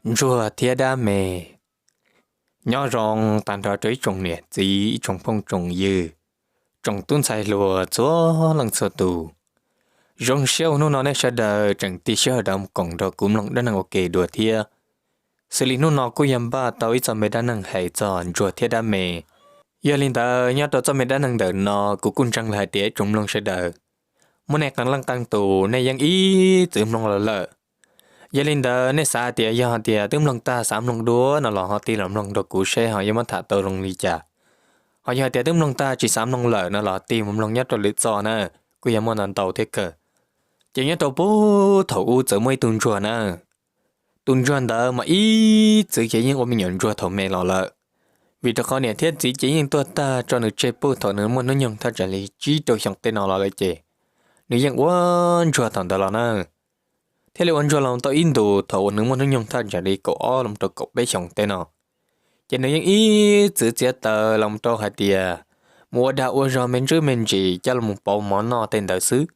Ntsuag thiab dab me. Nyob zoo tag nrho rau ib tsoom niam txiv, ib tsoom phooj tsoom ywg, tsoom tub ntxhais hluas txhua leej txhua tus. Zoo siab uas hnub no nej sawv daws tseem tig sij hawm mus koom nrog kuv mloog dab neeg ua ke dua thiab. Xws li hnub no kuj yog npaj tau ib txoj me dab neeg hais txog ntsuag thiab dab me. Yog li ntawd nyob rau txoj me dab neeg ntawm no kuv kuj ntseeg hais tias ib tsoom mloog sawv daws, muaj nej qee leej qee tus nej yeej ib txwm mloog los lawm. Yog li ntawd nej xav tias yog hais tias twb mloog tag xav mloog dua no los ho tig los mloog rau kuv seb ho yuav muab tham tau zoo li cas. Ho yog hais tias twb mloog tag tsis xav mloog lawm no los tig mus mloog nyob rau lwm txoj na, kuj yog muaj ntau ntau thiab kawg. Ces nyob rau puag thaum ub txawm muaj ib tug ntsuag na. Tus ntsuag ntawd mas ib txwm ces yeej ua me nyuam ntsuag thaum me los lawm, vim rau qhov niam thiab txiv ces yeej tuag tag tso nws tseg puag thaum nws muaj hnub nyoog thaj tsam li tsib rau xyoo tej no los lawm ces nws yeej ua ntsuag thaum ntawd los na. Thiaj li ua ntsuag los tau ib ntus thaum uas nws muaj hnub nyoog thaj tsam li kaum ob los rau kaum peb xyoos tej no, ces nws yeej ib txwm txiav taws los rau hais tias mus ua dag ua zog me ntsuj me ntsis coj los pauv mov noj tej ntawd xwb.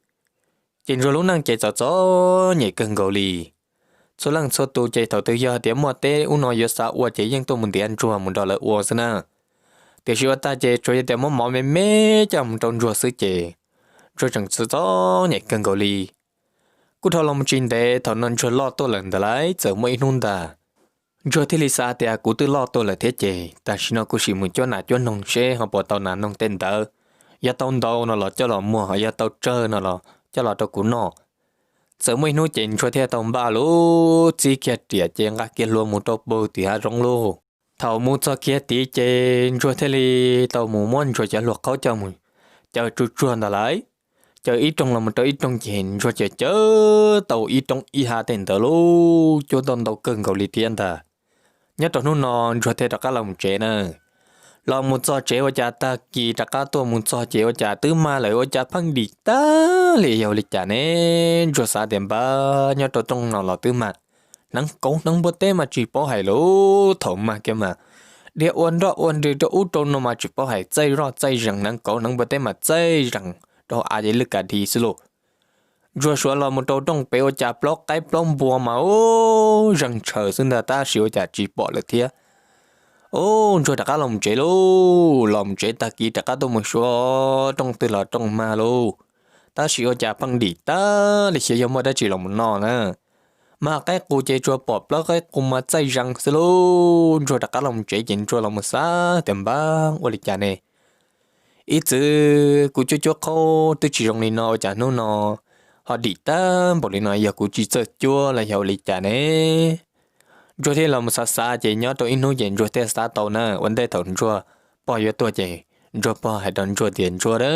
Ces ntsuag lub neej ces txom txom nyem kawg nkaus li. Txhua leej txhua tus ces thaum twg yog tias muaj teb ub no yuav xav ua ces yeej tuaj mus ntiav ntsuag mus nrog lawv ua xwb na. Tiam sis ua tag ces tsuas yog tias muab mov me me coj mus rau ntsuag xwb ces ntsuag tseem txom txom nyem kawg nkaus li. Kuj dhau los mus tsis ntev thaum no ntsuag loj tuaj lawm ntawd lawm, txawm muaj ib hnub ntag, ntsuag thiaj li xav tias kuv twb loj tuaj lawm thiab ces tam sim no kuv sim mus cuab nas cuab noog seb ho puas tau nas noog tej ntawd. Yog tau ntau no los coj los muag, yog tau tsawg no los coj los rau kuv noj. Txawm muaj ib hnub ces ntsuag thiaj tau npaj lub txib kiag riam ces nqa kiag hlua mus rau puag tim hav zoov lauj. Thaum mus txog kiag tid ces ntsuag thiaj li tau mus muab ntsuag cov hlua qhaub coj mus caw tsuj tsuag ntawd lawm. Caw ib rooj los mus rau ib rooj ces ntsuag caw caw tau ib roob ib hav tej ntawd lauj, cuab tau ntau kawg nkaus li thiab ntag. Nyob rau hnub no ntsuag thiaj rov qab los mus tsev na. Los mus txog tsev ua cas tag kis rov qab tuaj mus txog ces ua cas twb mag lawm, ua cas pheej dim tag li yog li cas ne? Ntsuag xav tias npab nyob rau rooj no los twb mag, hneev kauv hneev npua teb mas tsis paub hais lauj, thaum mag kiag mas dhia ua nroj ua nrig rau ub rau no mas tsis paub hais, txaij zoj txaij zees, hneev kauv hneev npua teb mas txaij zees rau av ces lwj kas dhi xwb lauj. Ntsuag suav los mus rau rooj pem ua cas plaub qaib plaub npua mas ub zeeg tshaws xwb ntag, tab sis ua cas tsis pom lawm thiab. Ub, ntsuag rov qab los mus tsev lauj, los mus tsev tag kis rov qab tuaj mus suav rooj twg los rooj mag lauj, tab sis ua cas pheej dim tag li xyov yog muaj dab tsi los mus noj na. Mag qaib qus ces tsuas pom plaub qaib qus mas txaij zees xwb lauj. Ntsuag rov qab los mus tsev ces ntsuag los mus xav tias npab ua li cas ne, ib txwm kuv cuab cuab qhaub twb tsis zoo li no ua cas hnub no ho dim tag npaum li no, yog kuv tsis txawj cuab los yog ua li cas ne? Ntsuag thiaj los mus xav xav ces nyob rau ib hnub ces ntsuag thiaj xav tau na, ua ntej thaum ntsuag pog yuav tuag ces ntsuag pog hais rau ntsuag tias ntsuag a,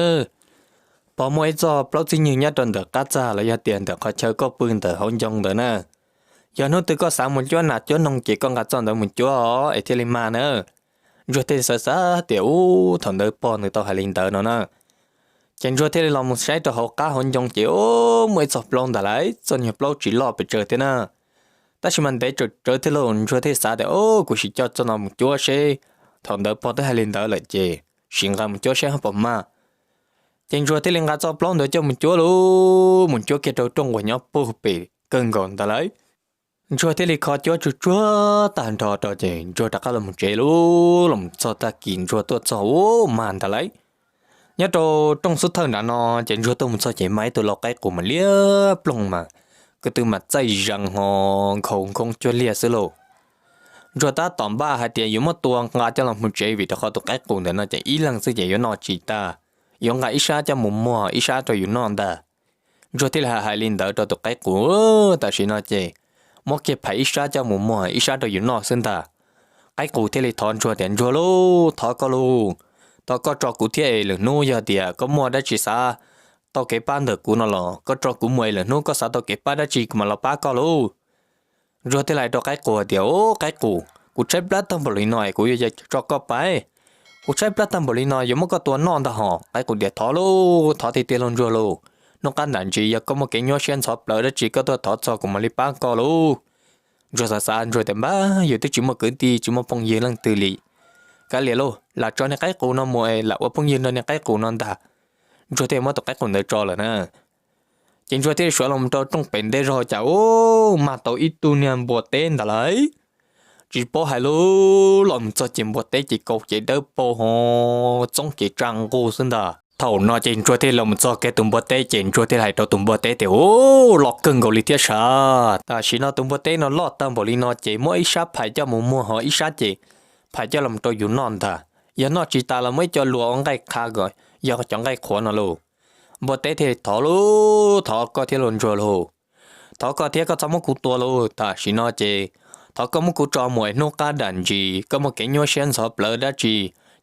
pog muaj ib txoj plaub txib nywg nyob rau ntawm qab txag los yog tias ntawm qhov chaw koj pw ntawm hauv ncoo ntawd na. Yog hnub twg koj xav mus cuab nas cuab noog ces koj nqa txoj ntawd mus cuab os es thiaj li mag na. Ntsuag thiaj xav xav tias ub, thaum ntawd pog nws tau hais li ntawd no na. Ces ntsuag thiaj li los mus saib rau hauv qab hauv ncoo ces ub, muaj ib txoj plaub ntag lauj, txoj nyuag plaub tsis loj pes tsawg thiab na. Tab sis mas ntev tsawm tsawv thiab lauj, ntsuag thiaj xav tias ub, kuv sim coj txoj no mus cuab seb, thaum ntawd pog twb hais li ntawd lawm ces sim nqa mus cuab seb ho puas mag. Ces ntsuag thiaj li nqa txoj plaub ntawd coj mus cuab lauj, mus cuab kiag rau rooj uas nyob puag pem kawg nkaus ntawd lauj. Ntsuag thiaj li kho cuab tsuj tsuag tag nrho rau ces ntsuag rov qab los mus tsev lauj. Los txog tag kis ntsuag tuaj txog ub, mag ntag lauj. Nyob rau rooj xub thawj nram no ces ntsuag tuaj mus txog ces mag ib tug lau qaib qus mas liab ploog mas, ko tw mas txaij zees ho nkhaus nkoob cuag liaj xwb lauj. Ntsuag tab tom npaj hais tias yuav muab tua nqa coj los mus tsev vim rau qhov tus qaib qus ntawm no ces ib leeg xwb ces yuav noj tsis tag, yuav nqa ib sab coj mus muag ib sab rau yus noj ntag. Ntsuag thiaj li hais li ntawd rau tus qaib qus, tam sim no ces muab kiag phais ib sab coj mus muag ib sab rau yus noj xwb ntag. Qaib qus thiaj li thov ntsuag tias ntsuag lauj, thov koj lauj, thov koj tso kuv thiab es lwm hnub yog tias koj muaj dab tsi xav tau kev pab ntawm kuv no los koj tso kuv mus es lwm hnub koj xav tau kev pab dab tsi kuv mam los pab koj lauj. Ntsuag thiaj li hais rau qaib qus tias ub, qaib qus, kuv tshaib plab tag npaum li no es kuv yuav tso koj pab, kuv tshaib plab tag npaum li no yuav muab koj tua noj ntag hos. Qaib qus tias thov lauj, thov tiag tiag lauj ntsuag lauj, hnub qab ntam ntsis yog koj muaj kev nyuaj siab ntxhov plaws dab tsi koj tuaj thov txog kuv mam li pab koj lauj. Ntsuag xav xav ntsuag tias npab yus twb tsis muaj kwv tij tsis muaj phooj ywg leej twg li, kav liam lauj, lam tso niag qaib qus no mus es lam ua phooj ywg nrog niag qaib qus no ntag. Ntsuag thiaj muab tus qaib qus ntawd tso lawm na. Ces ntsuag thiaj suav los rau rooj pem ntej zog cas ub, mag tau ib tug niag npua teb ntag lauj. Tsis paub hais lub, los mus txog ces npua teb ces kaus ces dawb paug ho, txoob ces tsa nqug xwb ntag. Thaum no ces ntsuag thiaj los mus txog kiag tus npua teb ces ntsuag thiaj hais rau tus npua teb tias, Ub, loj kawg nkaus li thiab sav. Tam sim no tus npua teb no loj tag npaum li no ces muab ib sab phais coj mus muag ho ib sab ces phais coj los rau yus noj ntag. Yog noj tsis tas los muab ib co luas ua nqaij qha kom yog cov nqaij qhuav no lauj. Npua teb thiaj thov lauj, Thov koj thiab lauj ntsuag lauj. Thov koj thiab, koj txhob muab kuv tua lauj. Tam sim no ces thov koj muab kuv tso mus es hnub qab dam ntsis koj muaj kev nyuaj siab ntxhov plawv dab tsi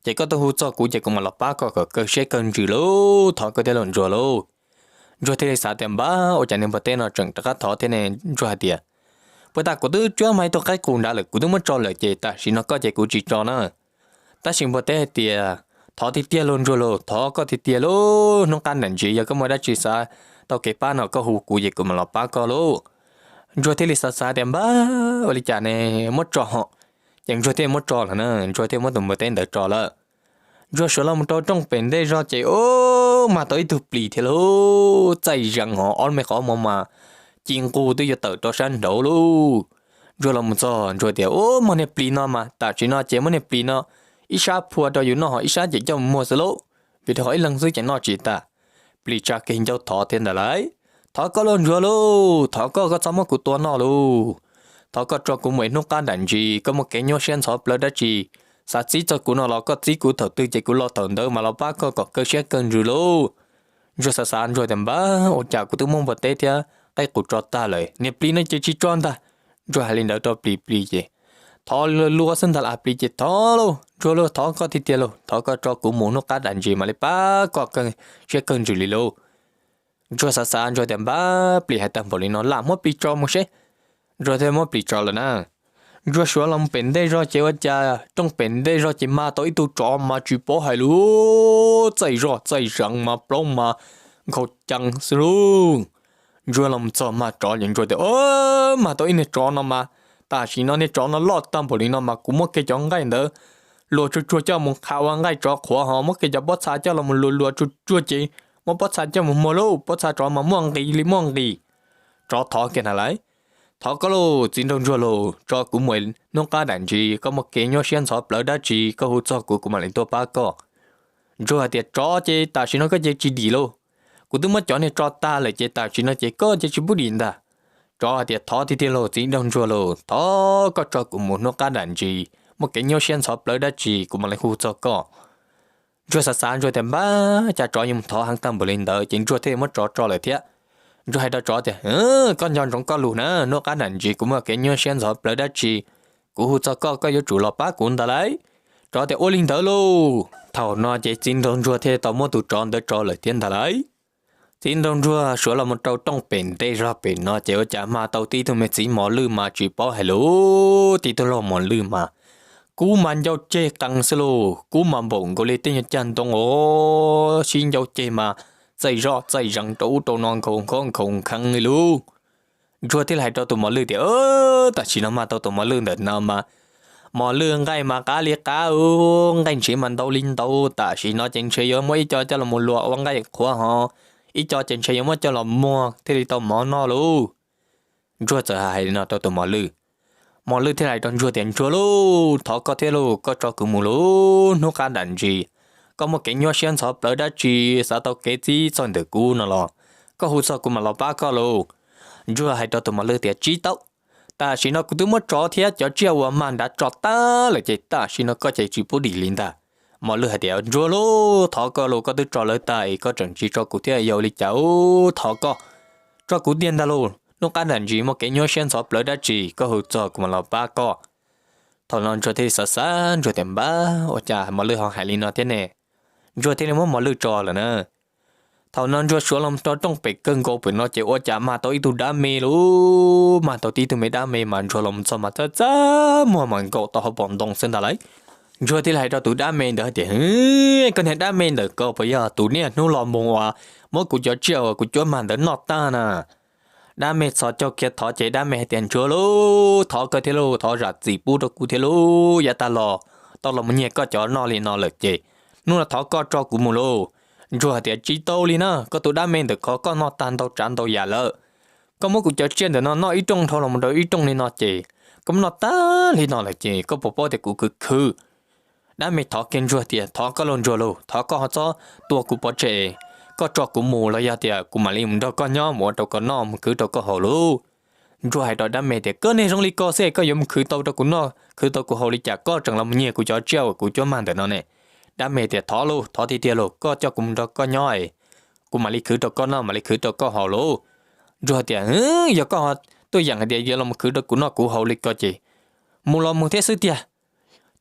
ces koj tuaj hu txog kuv ces kuv mam los pab koj kom kawg siab kawg ntsws lauj. Thov koj thiab lauj ntsuag lauj. Ntsuag thiaj li xav tias, Npab, ua cas niag npua teb no tseem rov qab thov thiab ne? Ntsuag hais tias, Puas tas kuv twb cuab mag ib tug qaib qus nrad lawm, kuv twb muab tso lawm ces tam sim no koj ces kuv tsis tso na. Tab sis npua teb hais tias, Thov tiag tiag lauj ntsuag lauj, thov koj tiag tiag lauj, hnub qab dam ntsis yog koj muaj dab tsi xav tau kev pab no koj hu kuv ces kuv mam los pab koj lauj. Ntsuag thiaj li xav xav tias, Npab, ua li cas ne, muab tso ho. Ces ntsuag thiaj muab tso lawm na, ntsuag thiaj muab tus npua teb ntawd tso lawm. Ntsuag suav los mus rau rooj pem ntej zog ces ub, mag tau ib tug plis thiab lauj, txaij zees ho ob me qhov muag mas ci nqus twb yuav tawm rau sab nraud lauj. Ntsuag los mus txog ntsuag tias, Ub, muaj niag plis no mas tam sim no ces muab niag plis no ib sab phua rau yus noj ho ib sab ces coj mus muag xwb lauj, vim rau qhov ib leeg xwb ces noj tsis tas. Plis tsa kiag ncauj thov thiab ntawd lauj, Thov koj lauj ntsuag lauj, thov koj, koj txhob muab kuv tua noj lauj. Thov koj tso kuv mus es hnub qab dam ntsis koj muaj kev nyuaj siab ntxhov plawv dab tsi xav txib txog kuv no los koj txib kuv thaum twg ces kuv los thaum ntawd mas los pab koj kom kawg siab kawg ntsws lauj. Ntsuag xav xav ntsuag tias, Npab, ua cas kuv twb muab npua teb thiab qaib qus tso tag lawm, niag plis no ces tsis tso ntag. Ntsuag hais li ntawd rau plis, plis ces thov lua xwb ntag lauj. Plis ces, Thov lauj ntsuag lauj, thov koj tiag tiag lauj, thov koj tso kuv mus hnub qab dam ntsis mam li pab koj kawg siab kawg ntsws li lauj. Ntsuag xav xav ntsuag tias, Npab, plis hais tag npaum li no lam muab plis tso mus seb. Ntsuag thiaj muab plis tso lawm na. Ntsuag suav los pem ntej zog ces ua cas rooj pem ntej zog ces mag tau ib tug tsov mas tsis paub hais lus, txaij zoj txaij zees mas plaub mas nkhaus cees xwb lauj. Ntsuag los txog mag tsov ces ntsuag tias, Mag tau ib niag tsov no mas tam sim no niag tsov no loj tag npaum li no mas kuv muab kiag cov nqaij ntawd luas tsuag tsuag coj mus qha ua nqaij tsov qhuav ho muab kiag cov pob txha coj los luas luas tsuag tsuag ces muab pob txha coj mus muag lauj, pob txha tsov mas muaj nqis li muaj nqis. Tsov thov kiag na lawm, Thov koj lauj txiv nraug ntsuag lauj, tso kuv mus, hnub qab dam ntsis koj muaj kev nyuaj siab ntxhov plawv dab tsi koj hu txog kuv, kuv mam li tuaj pab koj. Ntsuag hais tias, Tsov ces tam sim no koj ces tsis dim lauj, kuv twb muab cov niag tso tag lawm ces tam sim no ces koj ces tsis pub dim ntag. Tsov hais tias, Thov tiag tiag lauj txiv nraug ntsuag lauj, thov koj tso kuv mus, hnub qab dam ntsis muaj kev nyuaj siab ntxhov plawv dab tsi kuv mam li hu txog koj. Ntsuag xav xav ntsuag tias, Npab, cas tsov yuav mus thov heev tag npaum li ntawd, ces ntsuag thiaj muab tsov tso lawm thiab. Ntsuag hais rau tsov tias, Koj nco ntsoov koj lus na, hnub qab dam ntsis kuv muaj kev nyuaj siab ntxhov plawv dab tsi, kuv hu txog koj, koj yuav tsum los pab kuv ntag lauj. Tsov tias, Ua li ntawd lauj. Thaum no ces txiv nraug ntsuag thiaj tau muab tus tsov ntawd tso lawm thiab ntag lauj. Txiv nraug ntsuag suav los mus rau rooj pem ntej zog pem no ces ua cas mag tau tib tug me txiv mos lwj mas tsis paub hais lus, tib tug laug mos lwj mas kub mas ncauj ceg qees xwb lauj, kub mas npaum nkaus li tej nyuag cag ntoo os, sib ncauj ceg mas txaij zoj txaij zees rau ub rau no nkhaus nkhaus nkhaus kheev li lauj. Ntsuag thiaj li hais rau tus mos lwj tias, Tam sim no mag tau tus mos lwj ntawm no mas mos lwj nqaij mas qab li qab, nqaij ntshiv mas ntau li ntau, tam sim no ces ntshe yuav muab ib co coj los luas ua nqaij qhuav ho ib co ces ntshe yuav muab coj los muag thiaj li tau mov noj lauj. Ntsuag txawm hais li no rau tus mos lwj. Mos lwj thiaj hais rau ntsuag tias, Ntsuag lauj, thov koj thiab lauj, koj tso kuv mus lauj, hnub qab dam ntsis koj muaj kev nyuaj siab ntxhov plawv dab tsi xav tau kev txib txog ntawm kuv no los koj hu txog kuv mam los pab koj lauj. Ntsuag hais rau tus mos lwj tias, Tsis tau, tam sim no kuv twb muab tsov thiab cov tsiaj uas mag nrad tso tag lawm ces tam sim no koj ces tsis pub dim li ntag. Mos lwj hais tias, Ntsuag lauj, thov koj lauj, koj twb tso lawv tag es koj tseem tsis tso kuv thiab, yog li cas, thov koj tso kuv tiag ntag lauj, hnub qab dam ntsis muaj kev nyuaj siab ntxhov plawv dab tsi koj hu txog kuv mam los pab koj. Thaum no ntsuag thiaj li xav xav ntsuag tias, Npab, ua cas mos lwj ho hais li no thiab ne? Ntsuag thiaj li muab mos lwj tso lawm na. Thaum no ntsuag suav los rau rooj pem kawg nkaus pem no ces ua cas mag tau ib tug dab me lauj, mag tau tib tug me dab me mas ntsuag los txog mas txaj txaj muag mas nkaum tau hauv paus ntoo xwb ntag lauj. Ntsuag thiaj li hais rau tus dab me ntawd hais tias, Koj niag dab me ntawm koj puas yog tus niaj hnub los mus uas muab kuv cov tsiaj uas kuv cuab mag ntawd noj tag na? Dab me txhos caug kiag thov ces dab me hais tias, Ntsuag lauj, thov koj thiab lauj, thov zam txim pub rau kuv thiab lauj, yav tag los tau los mus nyiag koj cov noj li no lawm ces hnub no thov koj tso kuv mus lauj. Ntsuag tias, Tsis tau li na, koj tus dab me ntawm ko koj noj tag ntau tsav ntau yam lawm. Koj muab kuv cov tsiaj ntawm no noj ib rooj dhau los mus rau ib rooj li no ces koj muab noj tag li no lawm ces koj puas paub tias kuv khwv khwv? Dab me thov kiag Ntsuag tias, Thov koj lauj Ntsuag lauj, thov koj ho txhob tua kuv pov tseg, koj tso kuv mus los yog tias kuv mam li mus nrog koj nyob mus ua rau koj noj mus khwv rau koj haus lauj. Ntsuag hais rau dab me tias, Koj niag zoo li ko xwb koj yuav mus khwv tau rau kuv noj khwv tau kuv haus li cas? Koj tseem los mus nyiag kuv cov tsiaj uas kuv cuab mag ntawm no ne. Dab me tias, Thov lauj, thov tiag tiag lauj, koj coj kuv mus nrog koj nyob, kuv mam li khwv rau koj noj mam li khwv rau koj haus lauj. Ntsuag tias, Yog koj tuaj yeem hais tias yuav los mus khwv rau kuv noj kuv haus li ko ces mus los mus thiab xwb tiag.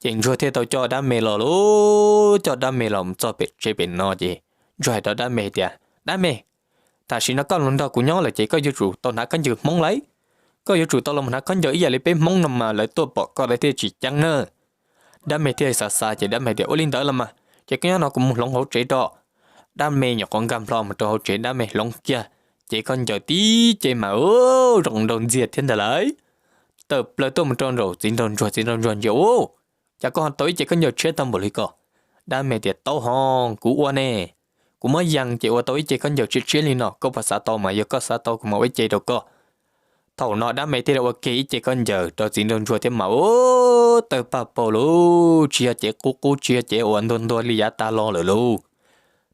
Ces Ntsuag thiaj tau coj dab me los lauj, coj dab me los mus txog pem tsev pem no ces Ntsuag hais rau dab me tias, Dab me, tam sim no koj los nrog kuv nyob lawm ces koj yuav tsum tau hnav khaub ncaws Hmoob lauj. Koj yuav tsum tau los hnav khaub ncaws ib yam li peb Hmoob no mas lawv tuaj pom koj lawv thiaj tsis ceeb na. Dab me thiaj xav xav ces dab me tias, Ua li ntawd los mas ces koj nyob no kuv mus hloov hauv tsev rau. Dab me nyuam qhuav nkag nplo mus rau hauv tsev, dab me hloov kiag cev khaub ncaws tib ce mas zoo nraug ntxiag thiab ntag lauj. Tawm plaws tuaj mus rau nraum txiv nraug ntsuag, txiv nraug ntsuag ntsia, Ua cas koj ho tau ib ce khaub ncaws tshiab tag npaum li ko? Dab me tias, Tau ho, kuv ua ne, kuv muab yees ces ua tau ib ce khaub ncaws tshiab tshiab li no, koj puas xav tau? Mas yog koj xav tau kuv mam ua ib ce rau koj. Thaum no dab me thiaj li ua kiag ib ce khaub ncaws rau txiv nraug ntsuag thiab mas ua tawg pag paug lauj, tsis yog cev qub qub, tsis yog cev uas ntuag ntuag li yav tas los lawm lauj.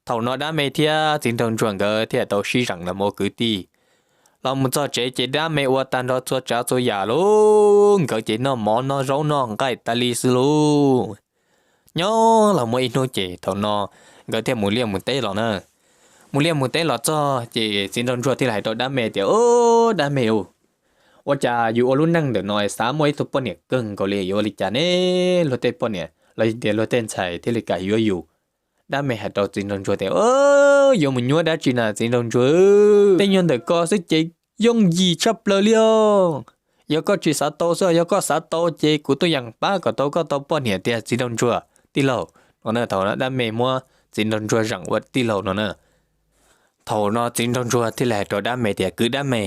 Thaum no dab me thiab txiv nraug ntsuag nkawd thiaj tau sib zeem los ua kwv tij. Los mus txog tsev ces dab me ua tag nrho txhua tsav txhua yam lauj, nkawd ces noj mov noj zaub noj nqaij tas li xwb lauj. Nyob los muaj ib hnub ces thaum no nkawd thiaj mus liaj mus teb los na. Mus liaj mus teb los txog ces txiv nraug ntsuag thiaj li hais rau dab me tias, Dab me, ua cas yus ua lub neej ntawm no xav muaj ib tug poj niam kawg nkaus li, yuav ua li cas ne luag tej poj niam los tias luag tej ntxhais thiaj li kam yuav yus? Dab me hais rau txiv nraug ntsuag tias, Yuav mus nyuaj dab tsi na txiv nraug ntsuag, tej nyuag ntawm ko xwb ces yooj yim tshaj plaws li os. Yog koj tsis xav tau xwb, yog koj xav tau ces kuv tuaj yeem pab kom tau koj tau poj niam tiag txiv nraug ntsuag tij laug. No na, thaum no dab me muab txiv nraug ntsuag zeem ua tij laug no na. Thaum no txiv nraug ntsuag thiaj li hais rau dab me tias, Kwv dab me,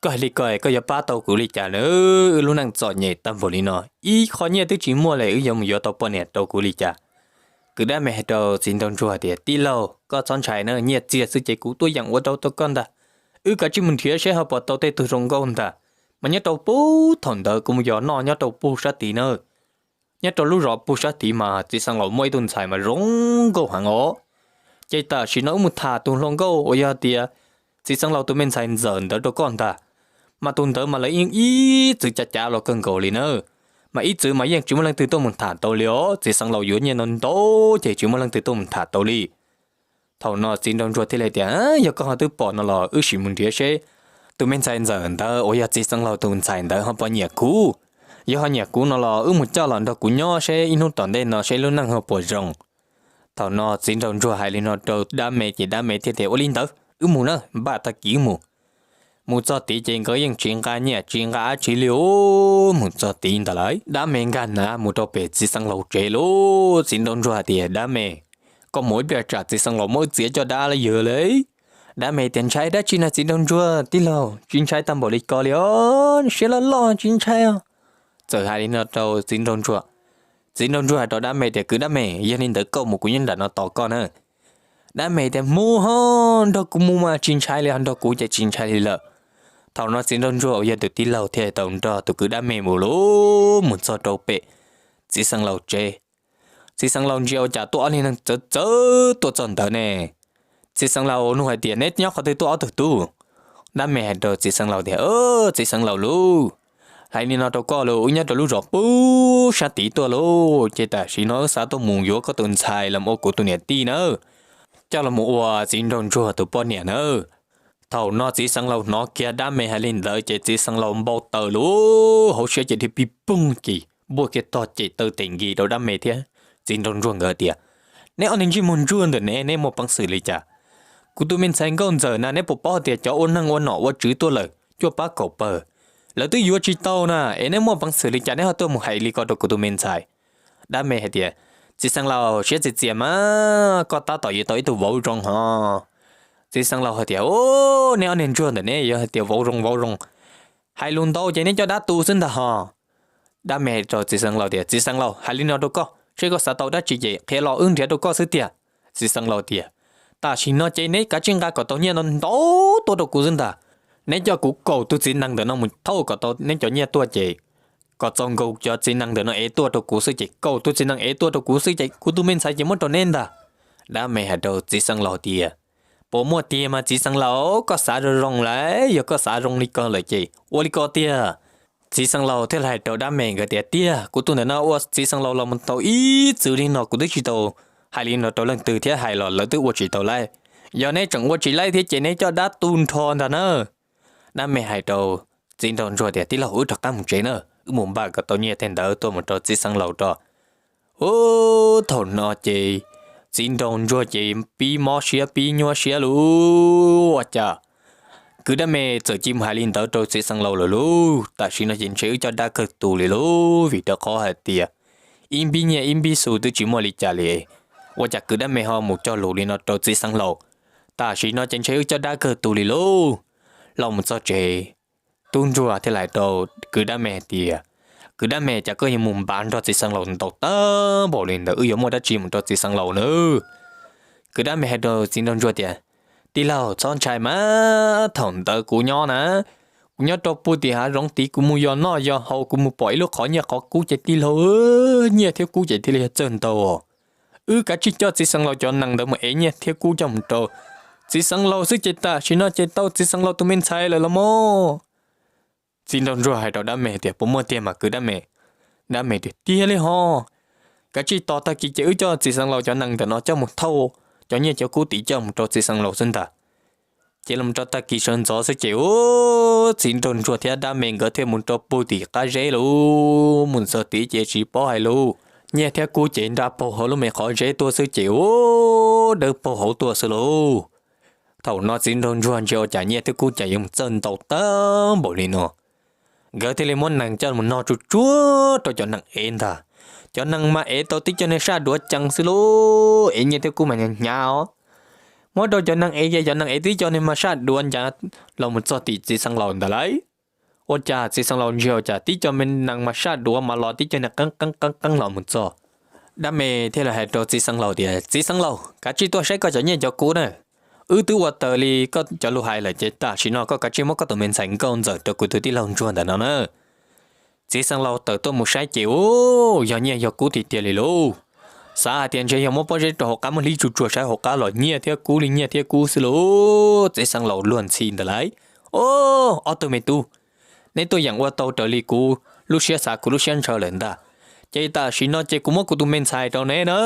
koj hais li ko koj yuav pab tau kuv li cas na? Wb lub neej txom nyem tag npaum li no, ib qho nyiaj twb tsis muaj li, wb yuav mus yuav tau poj niam rau kuv li cas? Kwv dab me hais rau txiv nraug ntsuag tias, Tij laug, koj txhob ntshai na, nyiaj txiag xwb ces kuv tuaj yeem ua rau tau koj ntag. Wb kav tsij mus nrhiav seb ho puas tau tej tug zoo nkauj ntag. Mas nyob rau puag thaum ntawd kuv mus yos noj nyob rau puag sab tid na. Nyob rau lub zos puag sab tid mas txiv xeev laus muaj ib tug ntxhais mas zoo nkauj heev os. Ces tam sim no wb mus tham tus hluas nkauj uas yog tias txiv xeev laus tus me ntxhais ntxawm ntawd rau koj ntag. Mas tus ntawd mas lawv yeej ib txwm cav cav los kawg nkaus li na. Mas ib txwm mas yeej tsis muaj leej twg tuaj mus tham tau li os, txiv xeev laus yuav nyiaj ntau ntau ces tsis muaj leej twg tuaj mus tham tau li. Thaum no txiv nraug ntsuag thiaj li tias, Yog koj ho twb pom no los wb sim mus nrhiav seb tus me ntxhais ntxawm ntawd uas yog txiv xeev laus tus ntxhais ntawd ho puas nyiam kuv. Yog ho nyiam kuv no los wb mus coj los nrog kuv nyob seb ib hnub tom ntej no seb lub neej ho puas zoo. Thaum no txiv nraug ntsuag hais li no rau dab me ces dab me thiaj tias, Ua li ntawd wb mus na, npaj tag kis wb mus. Mus txog tid ces nkawd yeej tsis nqa nyiaj tsis nqa dab tsi li os. Mus txog tid ntawd lawm dab me nkag nav mus rau pem txiv xeev laus tsev lauj. Txiv nraug ntsuag hais tias, Dab me, koj mus ib pliag tsam txiv xeev laus muab wb txiav coj dab lawm yawg li. Dab me tias, Ntshai dab tsi na txiv nraug ntsuag, tij laug tsis ntshai tag npaum li ko li os, siab loj loj tsis ntshai os. Txawm hais li no rau txiv nraug ntsuag. Txiv nraug ntsuag hais rau dab me tias, Kwv dab me, yog li ntawd koj mus kuv nyob nram no tos koj na. Dab me tias, Mus ho, nrog kuv mus mas tsis ntshai li, nrog kuv ces tsis ntshai li lawm. Thaum no txiv nraug ntsuag uas yog tus tij laug thiaj tau nrog tus kwv dab me mus lauj. Mus txog rau pem txiv xeev laus tsev. Txiv xeev laus ntsia ua cas tuaj ob niag neeg txawv txawv tuaj txog ntawd ne. Txiv xeev laus nug hais tias, Neb nyob qhov twg tuaj ob tug tub? Dab me hais rau txiv xeev laus tias, Txiv xeev laus lauj, hais li no rau koj lauj, wb nyob rau lub zos puag sab tid tuaj lauj, ces tam sim no wb xav tuaj mus yuav koj tus ntxhais los ua kuv tus niam tij nawb, coj los mus ua txiv nraug ntsuag tus poj niam nawb. Thaum no txiv xeev laus hnov kiag dab me hais li ntawd ces txiv xeev laus npau taws lauj, hauv siab ces dhia pig poog ces npuaj kiag tog cem taw tes nkis rau dab me thiab txiv nraug ntsuag nkawd tias, Neb ob niag ntsej muag ntsuag ntawm ne, neb muaj peev xwm li cas? Kuv tus me ntxhais nkauj ntxawm na, neb puas paub tias cov ua neeg ua nom ua tswv tuaj lawm cuaj pab kaum pawg, lawv twb yuav tsis tau na, es neb muaj peev xwm li cas neb ho tuaj mus hais li ko rau kuv tus me ntxhais? Dab me hais tias, Txiv xeev laus, siab txias txias mas, koj tab tom yuav tau ib tug vauv zoo ho. Txiv xeev laus hais tias, Neb ob niag ntsuag ntawm ne, yog hais tias vauv zoo vauv zoo, hais lus ntau ces neb coj dab tu xwb ntag ho. Dab me hais rau txiv xeev laus tias, Txiv xeev laus, hais li no rau koj, seb koj xav tau dab tsi ces qhia los wb nrhiav rau koj xwb tiag. Txiv xeev laus tias, Tam sim no ces neb kav tsij nqa kom tau nyiaj no ntau tuaj rau kuv xwb ntag. Neb coj kuv kaum tug txiv nees ntawm no mus thauj kom tau neb cov nyiaj tuaj ces kom txaus nkaus cov txiv nees ntawm no ev tuaj rau kuv xwb ces kaum tug txiv nees ev tuaj rau kuv xwb ces kuv tus me ntxhais ces muab rau neb ntag. Dab me hais rau txiv xeev laus tias, puas muaj tiag mas txiv xeev laus, koj xav zoo zoo lawm, yog koj xav zoo li ko lawm ces ua li ko tiag. Txiv xeev laus thiaj li hais rau dab me nkawd tias, tiag, kuv tus ntawm no ua txiv xeev laus los mus tau ib txwm li no kuv twb tsis tau hais li no rau leej twg thiab hais los lawv twb ua tsis tau laib. Yog neb tseem ua tsis laib thiab ces neb coj dab tu nrho ntag na. Dab me hais rau txiv nraug ntsuag tias, tij laug, wb rov qab mus tsev na, wb mus npaj kom tau nyiaj tej ntawd tuaj mus rau txiv xeev laus rau. Ub, thaum no ces txiv nraug ntsuag ces pib mob siab pib nyuaj siab lauj. Ua cas kwv dab me txawm cia mus hais li ntawd rau txiv xeev laus lawm lauj? Tam sim no ces ntshe wb coj dab kawg tu li lauj, vim rau qhov hais tias ib npib nyiaj ib npib xu twb tsis muaj li cas li. Ua cas kwv dab me ho mus cog lus li no rau txiv xeev laus? Tam sim no ces ntshe wb coj dab kawg tu li lauj. Los mus txog tsev, tub ntsuag thiaj li hais rau kwv dab me hais tias, kwv dab me, cas koj yuav mus npav nrog txiv xeev laus ntau tag npaum li ntawd, wb yuav muaj dab tsi mus rau txiv xeev laus na? Kwv dab me hais rau txiv nraug ntsuag tias, tij laug, txhob ntshai mas, thaum ntawd kuv nyob na, kuv nyob rau puag tim hav zoov tid, kuv mus yos noj yos haus, kuv mus pom ib lub qhov nyiaj qhov kub ces tij laug, nyiaj thiab kub ces thiaj li yog txawj ntau. Wb kav tsij coj txiv xeev laus cov nees ntawd mus ev nyiaj thiab kub coj mus rau txiv xeev laus xwb ces tam sim no ces tau txiv xeev laus tus me ntxhais lawm los mas. Txiv nraug ntsuag hais rau dab me tias, puas muaj tiag mas kwv dab me? Dab me tias, tiag li ho. Kav tsij tos tag kis ces wb coj txiv xeev laus cov nees ntawm no coj mus thauj cov nyiaj cov kub tid coj mus rau txiv xeev laus xwb ntag. Ces los rau tag kis sawv ntxov xwb ces, ub, txiv nraug ntsuag thiab dab me nkawd thiaj mus rau puag tim qab zeb lauj. Mus txog tid ces tsis paub hais lus, nyiaj thiab kub ces nra paug hauv lub me qhov zeb tuaj xwb ces, ub, dawb paug hauv tuaj xwb lauj. Thaum no txiv nraug ntsuag ntsia ua cas nyiaj thiab kub cas yuav mus txawj ntau tag npaum li no. Nkawd thiaj li muab nees coj mus no tsuj tsuag rau cov nees ev ntag. Cov nees mas ev tau tib co niag saj duav cees xwb lauj, ev nyiaj thiab kub mas hnyav hnyav os. Muab rau cov nees ev ces cov nees ev tib co niag mas saj duav ncav los mus txog tim txiv xeev laus ntawd lauj. Ua cas txiv xeev laus ntsia ua cas tib co me nees mas saj duav mas los tib co niag qeeb qeeb qeeb qeeb los mus txog. Dab me thiaj li hais rau txiv xeev laus tias, txiv xeev laus, kav tsij tuaj saib koj cov nyiaj cov kub na. Wb twb ua tawm li koj cov lus hais lawm ces tam sim no koj kav tsij muab koj tus me ntxhais nkauj ntxawm rau kuv tus tij laug ntsuag ntawm no na. Txiv xeev laus tawm tuaj mus saib ces, ub, yog nyiaj yog kub tiag tiag li lauj. Xav hais tias ntshe yog muab pob zeb rau hauv qab muab hlib tsuj tsuag saib hauv qab los nyiaj thiab kub li nyiaj thiab kub xwb lauj. Txiv xeev laus luag ntxhi ntawd lauj. Ob, ob tug me tub, neb tuaj yeem ua tau raws li kuv lub siab xav kuv lub siab ntshaw lawm ntag. Ces tam sim no ces kuv muab kuv tus me ntxhais rau neb na.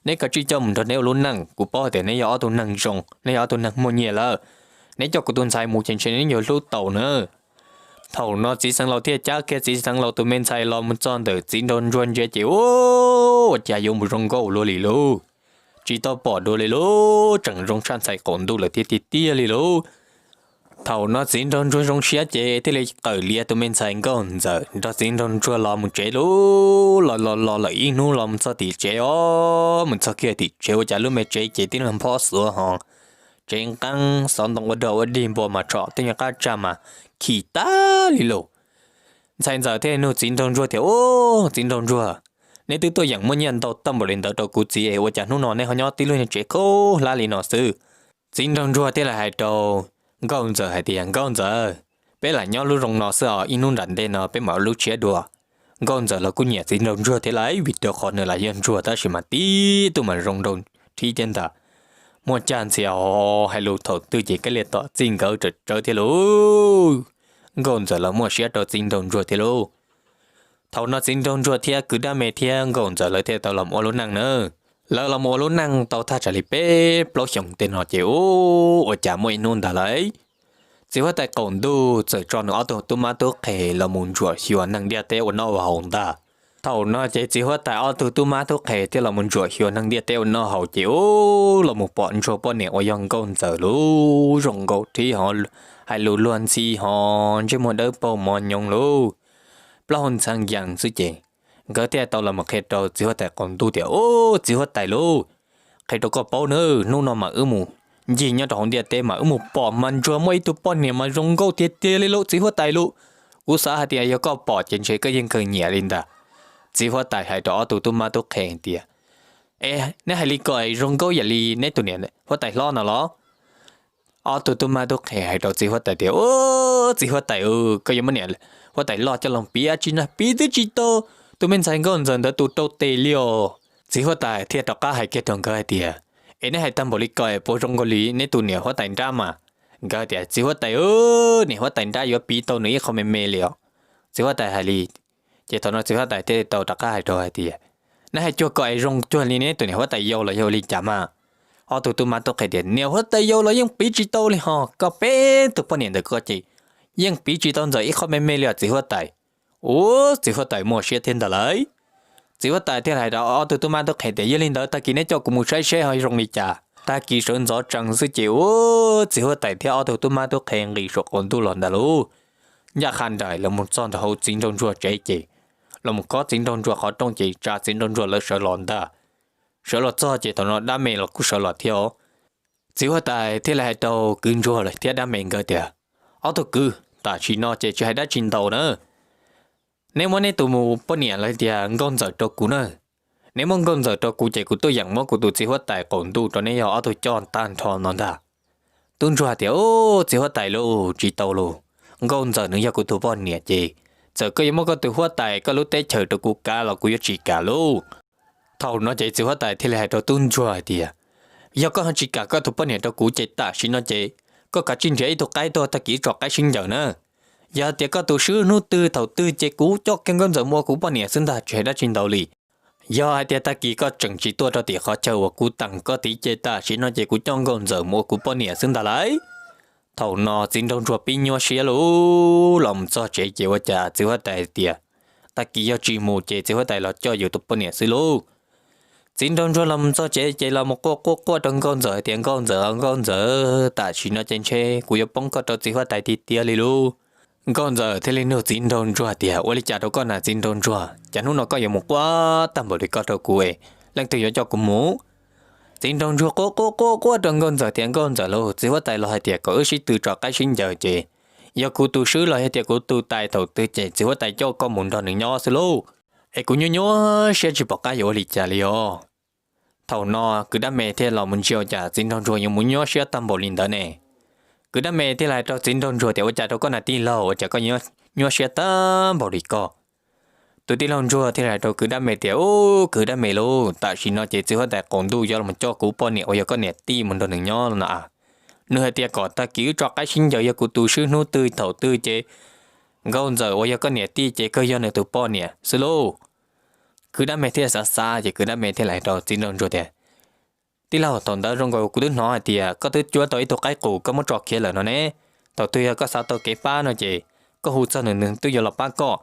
Neb kav tsij coj mus nrog neb ua lub neej, kuv paub hais tias neb yog ob tug neeg zoo, neb yog ob tug neeg muaj nyiaj lawm. Neb coj kuv tus ntxhais mus ces ntshe neb yuav hlub tau na. Thaum no txiv xeev laus thiaj cab kiag txiv xeev laus tus me ntxhais los mus txog ntawm txiv nraug ntsuag ntsia ces, ub, ua cas yuav mus zoo nkauj luaj li lauj. Tsis tau pom dua li lauj, tseem zoo tshaj ntxhais qaum ntuj lawm tiag tiag tiag li lauj. Thaum no txiv nraug ntsuag zoo siab ces thiaj li qawm lias tus me ntxhais nkauj ntxawm nrog txiv nraug ntsuag los mus tsev lauj. Los los los lawm ib hnub los mus txog tim tsev os, mus txog kiag tim tsev ua cas lub me tsev ces tib neeg phob xuav ho tsev nqeeb xov ntoo ua dog ua dig npua mas tshom tej nyuag qab tsag mas khim tag li lauj. Ntxhais ntxawm thiaj nug txiv nraug ntsuag tias, ub, txiv nraug ntsuag, neb twb tuaj yeem muaj nyiaj ntau tag npaum li ntawd rau kuv txiv, ua cas hnub no neb ho nyob tib lub niag tsev khaub hlab li no xwb? Txiv nraug ntsuag thiaj li hais rau nkauj ntxawm hais tias, nkauj ntxawm, peb lam nyob lub zoo no xwb os, ib hnub nram ntej no peb mam ua lub tshiab dua. Nkauj ntxawm los kuj nyiam txiv nraug ntsuag thiab lauj, vim rau qhov nws lam yog ntsuag tab sis mas tib tug mas zoo nraug thib thiab ntag. Muaj cag ntxhias hais lus thaum twg ces kab lias tom txij nkawd tsawv tsawv thiab lauj. Nkauj ntxawm los muaj siab rau txiv nraug ntsuag thiab lauj. Thaum no txiv nraug ntsuag thiab kwv dab me thiab nkauj ntxawm lawv thiaj tau los ua lub neej na. Lawv los ua lub neej tau thaj tsam li peb plaub xyoos tej no ces, ub, ua cas muaj ib hnub ntag lauj, txiv huab tais qaum ntuj txawm tso nws ob tug tub mab tub qhe los mus ntsuam xyuas neeg ntiaj teb ua noj ua haus ntag. Thaum no ces txiv huab tais ob tug tub mab tub qhe thiaj los mus ntsuam xyuas neeg ntiaj teb ua noj haus ces, ub, los mus pom ntsuag poj niam uas yog nkauj ntxawm lauj, zoo nkaus thib ho hais lus luag ntxhi ho ntsej muag dawb paug mos nyoos lauj, plaub hau ntxhee yees xwb ces nkawd thiaj tau los mus qhia rau txiv huab tais qaum ntuj tias, ub, txiv huab tais lauj, qhia rau koj paub na, hnub no mas wb mus ncig nyob rau hauv ntiaj teb mas wb mus pom mas ntsuag muaj ib tug poj niam mas zoo nkauj tiag tiag li lauj txiv huab tais lauj. Kuv xav hais tias yog koj pom ces ntshe koj yeej kawg nyiam li ntag. Txiv huab tais hais rau ob tug tub mab tub qhe tias, Es neb hais li ko es zoo nkauj yam li neb tus niam huab tais hlob no los? Ob tug tub mab tub qhe hais rau txiv huab tais tias, Ub, txiv huab tais, koj yuav muab niam huab tais loj coj los piv dab tsi na, piv twb tsis tau tus me ntxhais nkauj ntxawm ntawd tus rau tes li os. Txiv huab tais thiaj rov qab hais kiag rau nkawd hais tias, Es neb hais tag npaum li ko es puas zoo nkaus li neb tus niam huab tais nrab mas? Nkawd tias, Txiv huab tais, niam huab tais nrab yuav piv tau nws ib qho me me li os. Txiv huab tais hais li. Ces thaum no txiv huab tais thiaj tau rov qab hais rau hais tias, Neb hais cuag ko es zoo cuag li neb tus niam huab tais yau los yog ua li cas mas? Ob tug tub mab tub qhe tias, Niam huab tais yau los yeej piv tsis tau li ho, koj peb tug poj niam ntawm koj ces yeej piv tsis tau ntxawm ib qho me me li os txiv huab tais. Ub, txiv huab tais muaj siab thiab ntag lauj. Txiv huab tais thiaj hais rau ob tug tub mab tub qhe tias, Yog li ntawd tag kis neb coj kuv mus saib seb ho zoo li cas. Tag kis sawv ntxov tsees xwb ces, ub, txiv huab tais thiab ob tug tub mab tub qhe nqis saum qaum ntuj los ntag lauj. Ncaj qha nraim los mus txog ntawm hauv txiv nraug ntsuag tsev ces los mus khob txiv nraug ntsuag qhov rooj ces tsa txiv nraug ntsuag lawv sawv los ntag. Sawv los txog ces thaum no dab me los kuj sawv los thiab os. Txiv huab tais thiaj li hais rau kwv ntsuag thiab dab me nkawd tias, Ob tug kwv, tam sim no ces tsis hais dab tsi ntau na. Neb muab neb tus poj niam los tias nkauj ntxawm rau kuv na. Neb muab nkauj ntxawm rau kuv ces kuv tuaj yeem muab kuv tus txiv huab tais qaum ntuj rau neb yog ob tug coj tag nrho no ntag. Tub ntsuag tias, Ub, txiv huab tais lauj, tsis tau lauj. Nkauj ntxawm nws yog kuv tus poj niam ces txawm koj yuav muab koj tus huab tais koj lub teb chaws rau kuv kav los kuv yuav tsis kam lauj. Thaum no ces txiv huab tais thiaj li hais rau tub ntsuag hais tias, Yog koj ho tsis kam koj tus poj niam rau kuv ces tam sim no ces koj kav tsij nrhiav ib tug qaib tuaj tag kis tso qaib sib ncaws na. Yog tias koj tus swb hnub twg thaum twg ces kuv coj kiag nkauj ntxawm mus ua kuv poj niam xwb ntag, tsis hais dab tsi ntau li. Yog hais tias tag kis koj tseem tsis tuaj rau tim qhov chaw uas kuv teem koj tid ces tam sim no ces kuv coj nkauj ntxawm mus ua kuv poj niam xwb ntag lauj. Thaum no txiv nraug ntsuag pib nyuaj siab lauj, los mus txog tsev ces ua cas txiv huab tais tias, Tag kis yog tsis mus ces txiv huab tais los coj yus tus poj niam xwb lauj. Txiv nraug ntsuag los mus txog tsev ces los mus quaj quaj quaj rau nkauj ntxawm tias, Nkauj ntxawm, nkauj ntxawm, tam sim no ces ntshe kuv yuav poob koj rau txiv huab tais tiag tiag li lauj. Nkauj ntxawm thiaj li nug txiv nraug ntsuag tias, Ua li cas rau koj na txiv nraug ntsuag, cas hnub no koj yuav mus quaj tag npaum li ko rau kuv es leej twg yuav coj kuv mus? Txiv nraug ntsuag quaj quaj quaj quaj rau nkauj ntxawm tias, Nkauj ntxawm lauj, txiv huab tais los hais tias kom wb sib tw tso qaib sib ncaws ces yog kuv tus swb los yog tias kuv tus tais thaum twg ces txiv huab tais coj koj mus nrog nws nyob xwb lauj. Es kuv nyuaj nyuaj siab tsis pom qab yuav ua li cas li os. Thaum no kwv dab me thiaj los mus ntsia ua cas txiv nraug ntsuag yuav mus nyuaj siab tag npaum li ntawd ne. Kwv dab me thiaj li hais rau txiv nraug ntsuag tias, Ua cas rau koj na tij laug, ua cas koj nyuaj siab tag npaum li ko? Tus tij laug ntsuag thiaj li hais rau kwv dab me tias, Ub, kwv dab me lauj, tam sim no ces txiv huab tais qaum ntuj yuav los coj kuv poj niam uas yog koj niam tij mus nrog nws nyob no. Nws hais tias kom tag kis wb tso qaib sib ncaws, yog kuv tus swb hnub twg thaum twg ces nkauj ntxawm uas yog koj niam tij ces kawg yog nws tus poj niam xwb lauj. Kwv dab me thiaj xav xav ces kwv dab me thiaj li hais rau txiv nraug ntsuag tias, Tij laug, thaum ntawd zoo nkaus kuv twb hnov hais tias koj twb cuab tau ib tug qaib qus koj muab tso khiav lawm no ne. Thaum twg yog koj xav tau kev pab no ces koj hu txog nws, nws twb yuav los pab koj.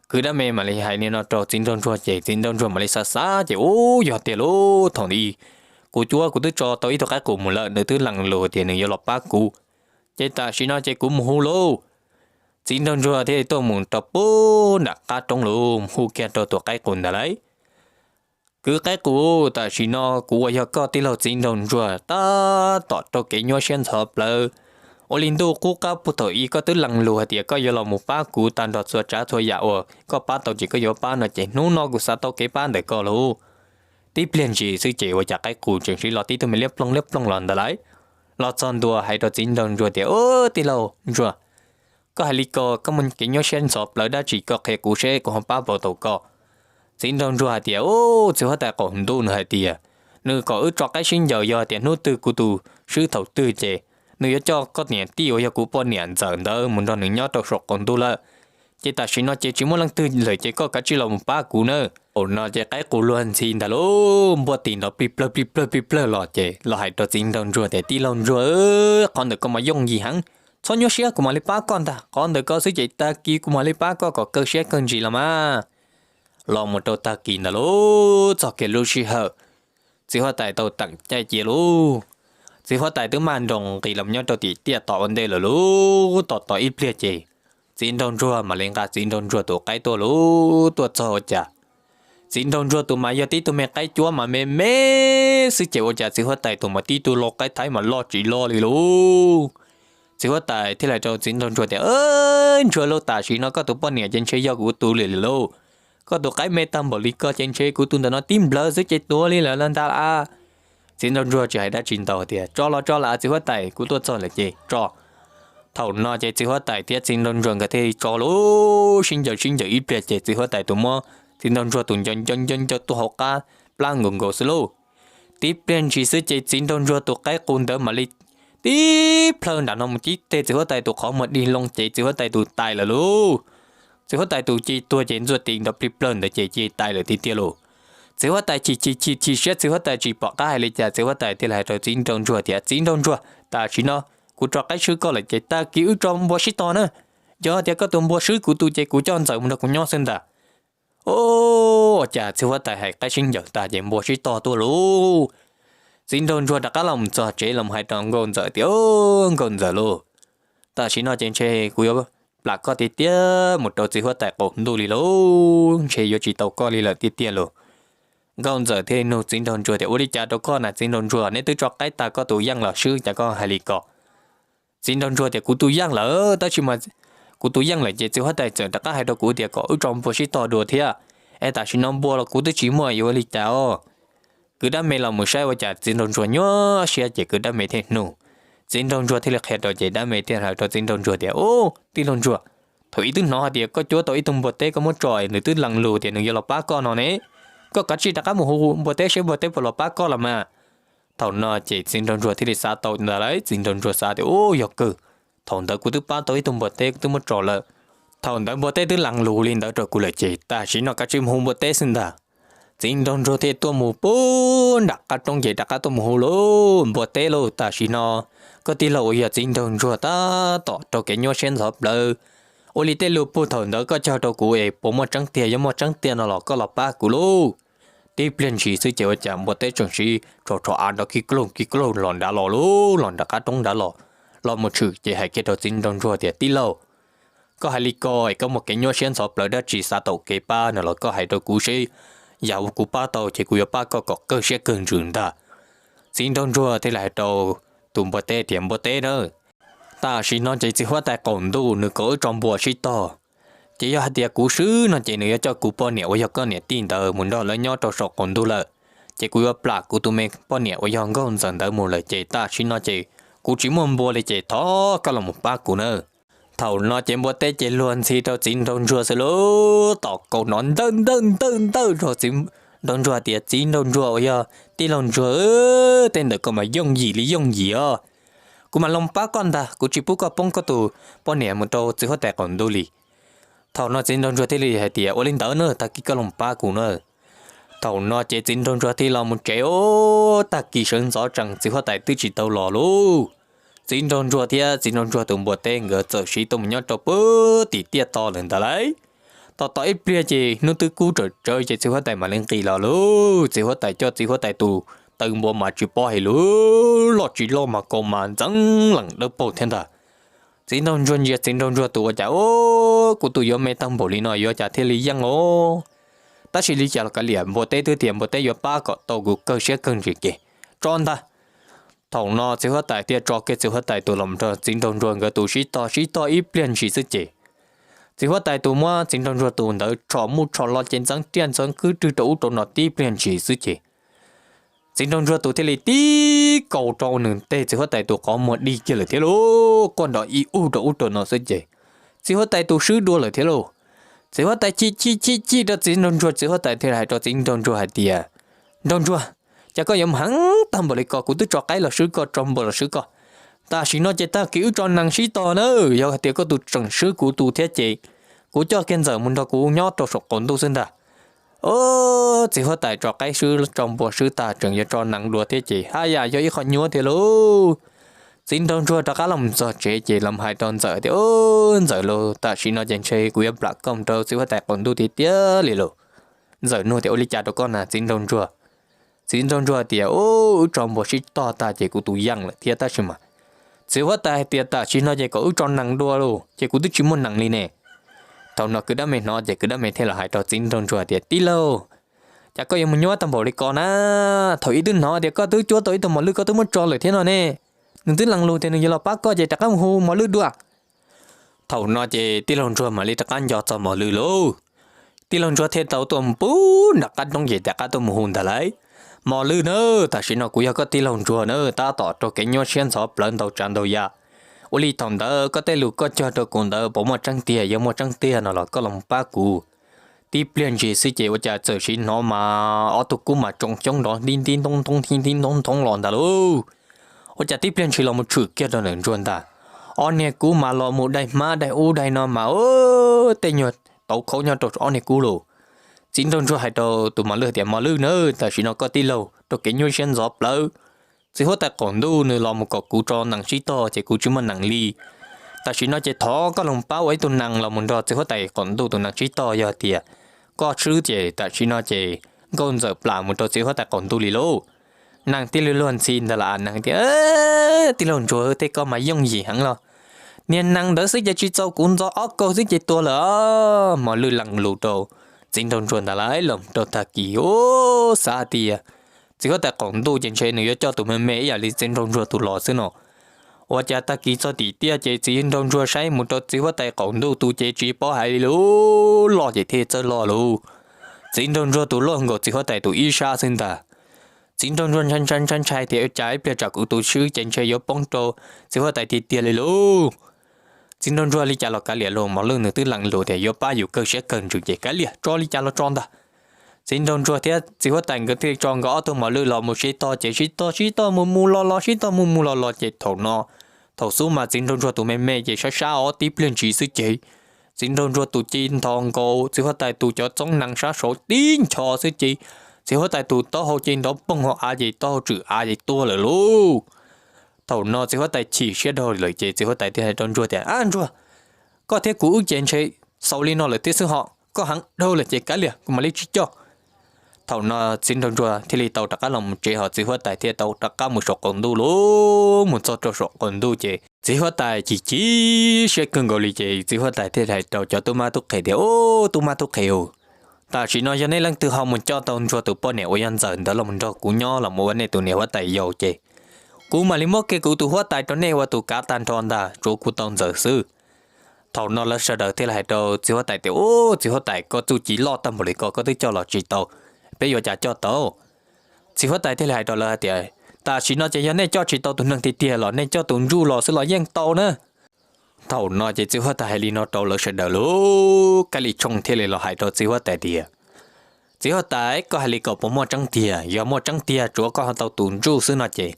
Kwv dab me mam li hais li no rau txiv nraug ntsuag ces txiv nraug ntsuag mam li xav xav ces, Ub, yog tiag lauj, thaum ntawd kuv cuab kuv twb tso tau ib tug qaib qus mus lawm, nws twb lees lus tias nws yuav los pab kuv, ces tam sim no ces kuv mus hu lauj. Txiv nraug ntsuag thiaj tuaj mus rau pem nram qab roob lauj, hu kiag rau tus qaib qus ntawd lauj. Kwv qaib qus, tam sim no kuv uas yog koj tij laug txiv nraug ntsuag tab tom raug kev nyuaj siab ntxhov plawv. Ua li ntuj qub qab puag thaum ub koj twb lees lus hais tias koj yuav los mus pab kuv tag nrho txhua tsav txhua yam uas koj pab tau ces koj yuav pab no ces hnub no kuv xav tau kev pab ntawm koj lauj. Tib pliag ntsis xwb ces ua cas qaib qus tseem siv los tib tug me liab ploog liab ploog los ntawd lauj. Los txog ntua hais rau txiv nraug ntsuag tias, Ub, tij laug ntsuag, koj hais li ko koj muaj kev nyuaj siab ntxhov plawv dab tsi, koj qhia kuv seb kuv ho pab puas tau koj. Txiv nraug ntsuag hais tias, Ub, txiv huab tais qaum ntuj nws hais tias nws kom wb tso qaib sib ncaws, yog tias hnub twg kuv tus swb thaum twg ces nws yuav coj koj niam tij uas yog kuv poj niam ntxawm ntawd mus nrog nws nyob rau saum qaum ntuj lawm. Ces tam sim no ces tsis muaj leej twg lawm ces koj kav tsij los mus pab kuv nawb. Thaum no ces qaib qus luag ntxhi ntag lauj, npuaj tis nrov plig plawg plig plawg plig plawg los ces los hais rau txiv nraug ntsuag tias, Tij laug ntsuag, qhov ntawm koj mas yooj yim heev, txhob nyuaj siab kuv mam li pab koj ntag, qhov ntawm koj xwb ces tag kis kuv mam li pab koj kom kawg siab kawg ntsws los mas. Los mus rau tag kis ntawd lauj, txog kiag lub sij hawm txiv huab tais tau teem caij cia lauj. Txiv huab tais twb maj nroos nqis los nyob rau tim tiaj tos ua ntej lawm lauj, tos tos ib pliag ces txiv nraug ntsuag mam li nqa txiv nraug ntsuag tus qaib tuaj lauj. Tuaj txog ua cas txiv nraug ntsuag tus mas yog tib tug me qaib cuab mas me me xwb ces ua cas txiv huab tais tus mas tib tug lau qaib thaib mas loj tsis loj li lauj. Txiv huab tais thiaj li hais rau txiv nraug ntsuag tias, Ntsuag lauj, tam sim no koj tus poj niam ces ntshe yog kuv tus lawm lauj. Koj tus qaib me tag npaum li ko ces ntshe kuv tus ntawm no tib nplawg xwb ces tuag li lawm ntag lauj. Txiv nraug ntsuag tsis hais dab tsi ntau tias, Tso los tso lawm txiv huab tais, kuv tuaj txog lawm ces tso. Thaum no ces txiv huab tais thiab txiv nraug ntsuag nkawd thiaj tso lauj, sib ncaws sib ncaws ib pliag ces txiv huab tais tus muab txiv nraug ntsuag tus nco nco nco nco tuaj hauv qab plab nkaus nkaus xwb lauj. Tib pliag ntshis xwb ces txiv nraug ntsuag tus qaib qus ntawd mam li tib plhaw nram no mus tib teg txiv huab tais tus qhov muag dig loo ces txiv huab tais tus tais lawm lauj. Txiv huab tais tus ci tuag ces ntxuaj ti nrov plig plawg ntawd ces ci tais lawm tiag tiag lauj. Txiv huab tais chim chim chim chim siab, txiv huab tais tsis pom qab hais li cas, txiv huab tais thiaj li hais rau txiv nraug ntsuag tias, Txiv nraug ntsuag, tam sim no kuv tso qaib swb koj lawm ces tag kis wb tso npua sib tog na. Yog tias koj tus npua swb kuv tus ces kuv coj ntxawm mus nrog kuv nyob xwb ntag. Ua cas txiv huab tais hais qaib sib ncaws tag ces npua sib tog tuaj lauj. Txiv nraug ntsuag rov qab los mus txog tsev los hais rau nkauj ntxawm tias, Nkauj ntxawm lauj, tam sim no ces ntshe kuv yuav plam koj tiag tiag mus rau txiv huab tais qaum ntuj li lauj, ntshe yuav tsis tau koj li lawm tiag tiag lauj. Nkauj ntxawm thiaj nug txiv nraug ntsuag tias, Ua li cas rau koj na txiv nraug ntsuag, neb twb tso qaib tag koj tus yeej los swb cas koj hais li ko? Txiv nraug ntsuag tias, Kuv tus yeej lawm, tab sis mas kuv tus yeej lawm ces txiv huab tais txawm rov qab hais rau kuv tias kom wb tso npua sib tog dua thiab, es tam sim no npua los kuv twb tsis muaj yuav ua li cas os. Kwv dab me los mus saib ua cas txiv nraug ntsuag nyuaj siab ces kwv dab me thiaj nug. Txiv nraug ntsuag thiaj li qhia rau ces dab me thiaj hais rau txiv nraug ntsuag tias, Ub, tij laug ntsuag, thaum ub twb hnov hais tias koj cuab tau ib tug npua teb koj muab tso es nws twb lees lus tias nws yuav los pab koj no ne. Koj kav tsij rov qab mus hu npua teb seb npua teb puas los pab koj los mas. Thaum no ces txiv nraug ntsuag thiaj li xav tau ntawd lauj, txiv nraug ntsuag xav tias, Ub, yog kawg, thaum ntawd kuv twb pab tau ib tug npua teb kuv twb muab tso lawm. Thaum ntawd npua teb twb lees lus li ntawd rau kuv lawm ces tam sim no kav tsij mus hu npua teb xwb ntag. Txiv nraug ntsuag thiaj tuaj mus pub nram qab roob ces rov qab tuaj mus hu lauj, Npua teb lauj, tam sim no koj tij laug uas yog txiv nraug ntsuag tab tom raug kev nyuaj siab ntxhov plawv. Ua li tej lus puag thaum ntawd koj cog rau kuv es puas muaj tseeb tiag, yog muaj tseeb tiag no los koj los pab kuv lauj. Tib pliag ntshis xwb ces ua cas npua teb tseem siv rho rho av nrov kig kloog kig kloog los nrad los lauj, los nram qab roob nrad los, los mus tshwm ces hais kiag rau txiv nraug ntsuag tias, Tij laug, koj hais li ko es koj muaj kev nyuaj siab ntxhov plawv dab tsi xav tau kev pab no los koj hais rau kuv seb, yog kuv pab tau ces kuv yuav pab koj kom kawg siab kawg ntsws ntag. Txiv nraug ntsuag thiaj li hais rau tus npua teb tias, Npua teb na, tam sim no ces txiv huab tais qaum ntuj nws kom wb tso npua sib tog, ces yog hais tias kuv swb no ces nws yuav coj kuv poj niam uas yog koj niam tij ntawd mus nrog lawv nyob rau saum qaum ntuj lawm, ces kuv yuav plam kuv tus me poj niam uas yog nkauj ntxawm ntawd mus lawm ces tam sim no ces kuv tsis muaj npua li ces thov koj los mus pab kuv na. Thaum no ces npua teb ces luag ntxhi rau txiv nraug ntsuag xwb lauj, tom kaus nrov ntawj ntawj ntawj ntawj rau txiv nraug ntsuag tias, Txiv nraug ntsuag uas yog tij laug ntsuag, tej ntawm koj mas yooj yim li yooj yim os. Kuv mam los pab koj ntag, kuv tsis pub koj poob koj tus poj niam mus rau txiv huab tais qaum ntuj li. Thaum no txiv nraug ntsuag thiaj li hais tias, Ua li ntawd na, tag kis koj los pab kuv na. Thaum no ces txiv nraug ntsuag thiaj los mus tsev os, tag kis sawv ntxov tsees txiv huab tais twb tsis tau los lauj. Txiv nraug ntsuag thiab txiv nraug ntsuag tus npua teb nkawd txawm siv tuaj mus nyob rau puag tim tiaj to lawm ntawd lauj. Tos tos ib pliag ces hnub twb kub rawm tsawv ces txiv huab tais mam li nqis los lauj. Txiv huab tais coj txiv huab tais tus taw npua mas tsis paub hais lus, loj tsis loj mas kaus mas ntxeev lees dawb paug thiab ntag. Txiv nraug ntsuag ntsia txiv nraug ntsuag tus ua cas, Kuv tus yuav me tag npaum li no yuav cas thiaj li yeej os. Tab sis li cas los kav liam, npua teb twb tias npua teb yuav pab kom tau kuv kawg siab kawg ntsws ces tso ntag. Thaum no txiv huab tais thiaj tso kiag txiv huab tais tus los nrog txiv nraug ntsuag nkawd tus sib tog sib tog ib pliag ntshis xwb ces txiv huab tais tus muab txiv nraug ntsuag tus ntawd tshom muj tshom lo ces ntxeev riaj ntxeev kwb rwg rau ub rau no tib pliag ntshis xwb ces txiv nraug ntsuag tus thiaj li tib kaus rau nws nteg txiv huab tais tus qhov muag dig kiag lawm thiab lauj, quaj nrov ib ub rau ub rau no xwb ces txiv huab tais tus swb dua lawm thiab lauj. Txiv huab tais chim chim chim chim rau txiv nraug ntsuag, txiv huab tais thiaj hais rau txiv nraug ntsuag hais tias, Nraug ntsuag, cas koj yuav mus heev tag npaum li ko, kuv twb tso qaib los swb koj, tso npua los swb koj. Tam sim no ces tag kis wb tso nees sib tog na, yog hais tias koj tus tseem swb kuv tus thiab ces kuv coj kiag ntxawm mus nrog kuv nyob rau saum qaum ntuj xwb ntag. Txiv huab tais tso qaib swb tso npua swb tag tseem yuav tso nees dua thiab ces haj yam yog ib qho nyuaj thiab lauj. Txiv nraug ntsuag rov qab los txog tsev ces los hais rau ntxawm tias, Ntxawm lauj, tam sim no ces ntshe kuv yuav plam koj rau txiv huab tais qaum ntuj tiag tiag li lauj. Ntxawm nug tias, Ua li cas rau koj na txiv nraug ntsuag? Txiv nraug ntsuag tias, Wb tso npua sib tog tag ces kuv tus yeej lawm thiab tab sis mas txiv huab tais hais tias tam sim no ces kom wb tso nees dua lauj, ces kuv twb tsis muaj nees li ne. Thaum no kwv dab me hnov ces kwv dab me thiaj los hais rau txiv nraug ntsuag tias, Tij laug, cas koj yuav mus nyuab tag npaum li ko na? Thaum ub twb hnov tias koj twb cuab tau ib tug mos lwj koj twb muab tso lawm thiab no ne. Nws twb lees lus tias nws yuav los pab koj ces rov qab mus hu mos lwj dua. Thaum no ces tij laug ntsuag mam li rov qab nco txog mos lwj lauj. Tij laug Ntsuag thiaj tau tuaj mus pub nram qab roob ces rov qab tuaj mus hu ntag lauj. Mos Lwj na, tam sim no kuv yog koj tij laug Ntsuag na, tab tom raug kev nyuaj siab ntxhov plawv ntau tsav ntau yam. Ua li thaum ntawd koj tej lus koj cog rau kuv ntawd puas muaj tseeb tiag? Yog muaj tseeb tiag no los koj los pab kuv. Tib pliag ntsis xwb ces ua cas txawm sim hnov mas ob tug kub mas tsoo xyoob nrov ntib ntib ntoob ntoob ntib ntib ntoob ntoob los ntag lauj. Ua cas tib pliag ntshis los mus tshwm kiag rau ntawm Ntsuag ntag. Ob niag kub mas los mus dai hmab dai ub dai no mas tej nyuag tauv khaub nyob rau ob niag kub lauj. Txiv nraug Ntsuag hais rau tus Mos Lwj tias, Mos Lwj na, tam sim no koj tij laug raug kev nyuaj siab ntxhov plawv. Txiv huab tais qaum ntuj nws los mus kom kuv tso nees sib tog ces kuv tsis muaj nees li. Tam sim no ces thov koj los pab ua ib tug nees los mus nrog txiv huab tais qaum ntuj tus nees sib tog, yog tias koj swb ces tam sim no ces nkauj ntxawm plam mus rau txiv huab tais qaum ntuj li lauj. Nees thiaj li luag ntxhi ntag lauj. Nees tias, Tij laug Ntsuag, tej koj mas yooj yim heev los, niag nees ntawd xwb ces tsis txaus kuv ntxo ob kaug xwb ces tuag lawm. Mos Lwj lees lus rau txiv nraug Ntsuag ntag lauj. Los rau tag kis xav hais tias txiv huab tais qaum ntuj ces ntshe nws yuav coj tus me me ib yam li txiv nraug Ntsuag tus los xwb no. Ua cas tag kis txog tim tiaj ces txiv nraug Ntsuag saib mus rau txiv huab tais qaum ntuj tus ces tsis paub hais li lauj, loj ces thiaj txawj loj lauj. Txiv nraug Ntsuag tus loj nkaus txiv huab tais tus ib sab xwb ntag. Txiv nraug Ntsuag ntshai ntshai ntshai ntshai tias, Ua cas ib pliag tsam kuv tus swb ces ntshe yuav poob rau txiv huab tais tiag tiag li lauj. Txiv nraug Ntsuag li cas los kav liam lauj, Mos Lwj nws twb lees lus tias yuav pab yus kawg siab kawg ntsws ces kav liam, tso li cas los tso ntag. Txiv nraug Ntsuag thiab txiv huab tais nkawd thiaj li tso nkawd ob tug Mos Lwj los mus sib tog ces sib tog sib tog mus mus los los sib tog mus mus los los ces thaum no, thaum xub mas txiv nraug Ntsuag tus me me ces sab sab os, tib pliag ntsis xwb ces txiv nraug Ntsuag tus ci nthos nkaus txiv huab tais tus cov txoob nees sab saud tib nchos xwb ces txiv huab tais tus taub hau ci nrov poog hauv av ces taub hau tswm av ces tuag lawm lauj. Thaum no txiv huab tais chim siab dhau lawm ces txiv huab tais thiaj hais rau Ntsuag tias, Ab Ntsuag, koj thiab kuv wb ces ntshe xaus li no lawm thiab xwb ho, koj heev dhau lawm ces kav liam kuv mam li tsis coj. Thaum no txiv nraug Ntsuag thiaj li tau rov qab los mus tsev, ho txiv huab tais thiaj tau rov qab mus saum qaum ntuj lauj. Mus txog rau saum qaum ntuj ces txiv huab tais chim chim siab kawg nkaus li ces txiv huab tais thiaj hais rau cov tub mab tub qhe tias, Ub, tub mab tub qhe, tam sim no yog nej leej twg ho mus coj tau Ntsuag tus poj niam uas yog Ntxawm ntawd los mus nrog kuv nyob los mus ua nej tus niam huab tais yau ces kuv mam li muab kiag kuv tus huab tais rau nej ua tus kav tag nrho ntag, tsuav kuv tau Ntxawm xwb. Thaum no lawv sawv daws thiaj li hais rau txiv huab tais tias, Ub, txiv huab tais, koj txuj ci loj tag npaum li ko koj twb coj los tsis tau, peb yuav cas coj tau? Txiv huab tais thiaj li hais rau lawv hais tias, Tam sim no ces yog nej coj tsis tau tus neeg tiag tiag los nej coj tus ntsuj los xwb los yeej tau na. Thaum no ces txiv huab tais hais li no rau lawv sawv daws lauj, Kab Lis Tshooj thiaj li los hais rau txiv huab tais tias, Txiv huab tais, koj hais li ko puas muaj tseeb tiag? Yog muaj tseeb tiag tsuav koj ho tau tus ntsuj xwb no ces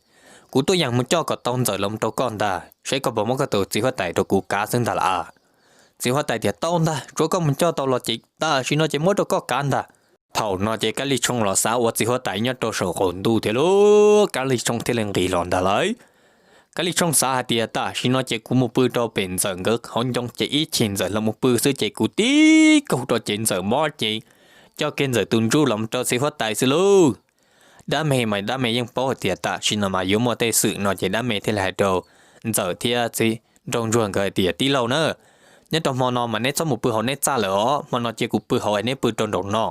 kuv tuaj yeem mus coj kom tau Ntxawm los rau koj ntag, saib koj puas muab koj tus txiv huab tais rau kuv kav xwb ntag lauj. Txiv huab tais tias, Tau ntag, tsuav koj mus coj tau los ces tam sim no ces muab rau koj kav ntag. Thaum no ces Kab Lis Tshooj los xav ua txiv huab tais nyob rau saum qaum ntuj thiab lauj, Kab Lis Tshooj thiaj li nqis los ntag lauj. Kab Lis Tshooj xav hais tias, Tam sim no ces kuv mus pw rau pem Ntxawm nkawd hauv ncoo ces ib chim Ntxawm los mus pw xwb ces kuv tib kaug rau ces Ntxawm mob ces coj kiag Ntxawm tus ntsuj los rau txiv huab tais xwb lauj. Dab me mas dab me yeej paub hais tias tam sim no mas yuav muaj tej xwm no ces dab me thiaj li hais rau Ntxawm thiab txiv nraug Ntsuag nkawd hais tias, Tij laug na, nyob rau hmo no mas neb txhob mus pw hauv neb txaj lawm os, hmo no cia kuv pw hauv es neb pw rau nraum no.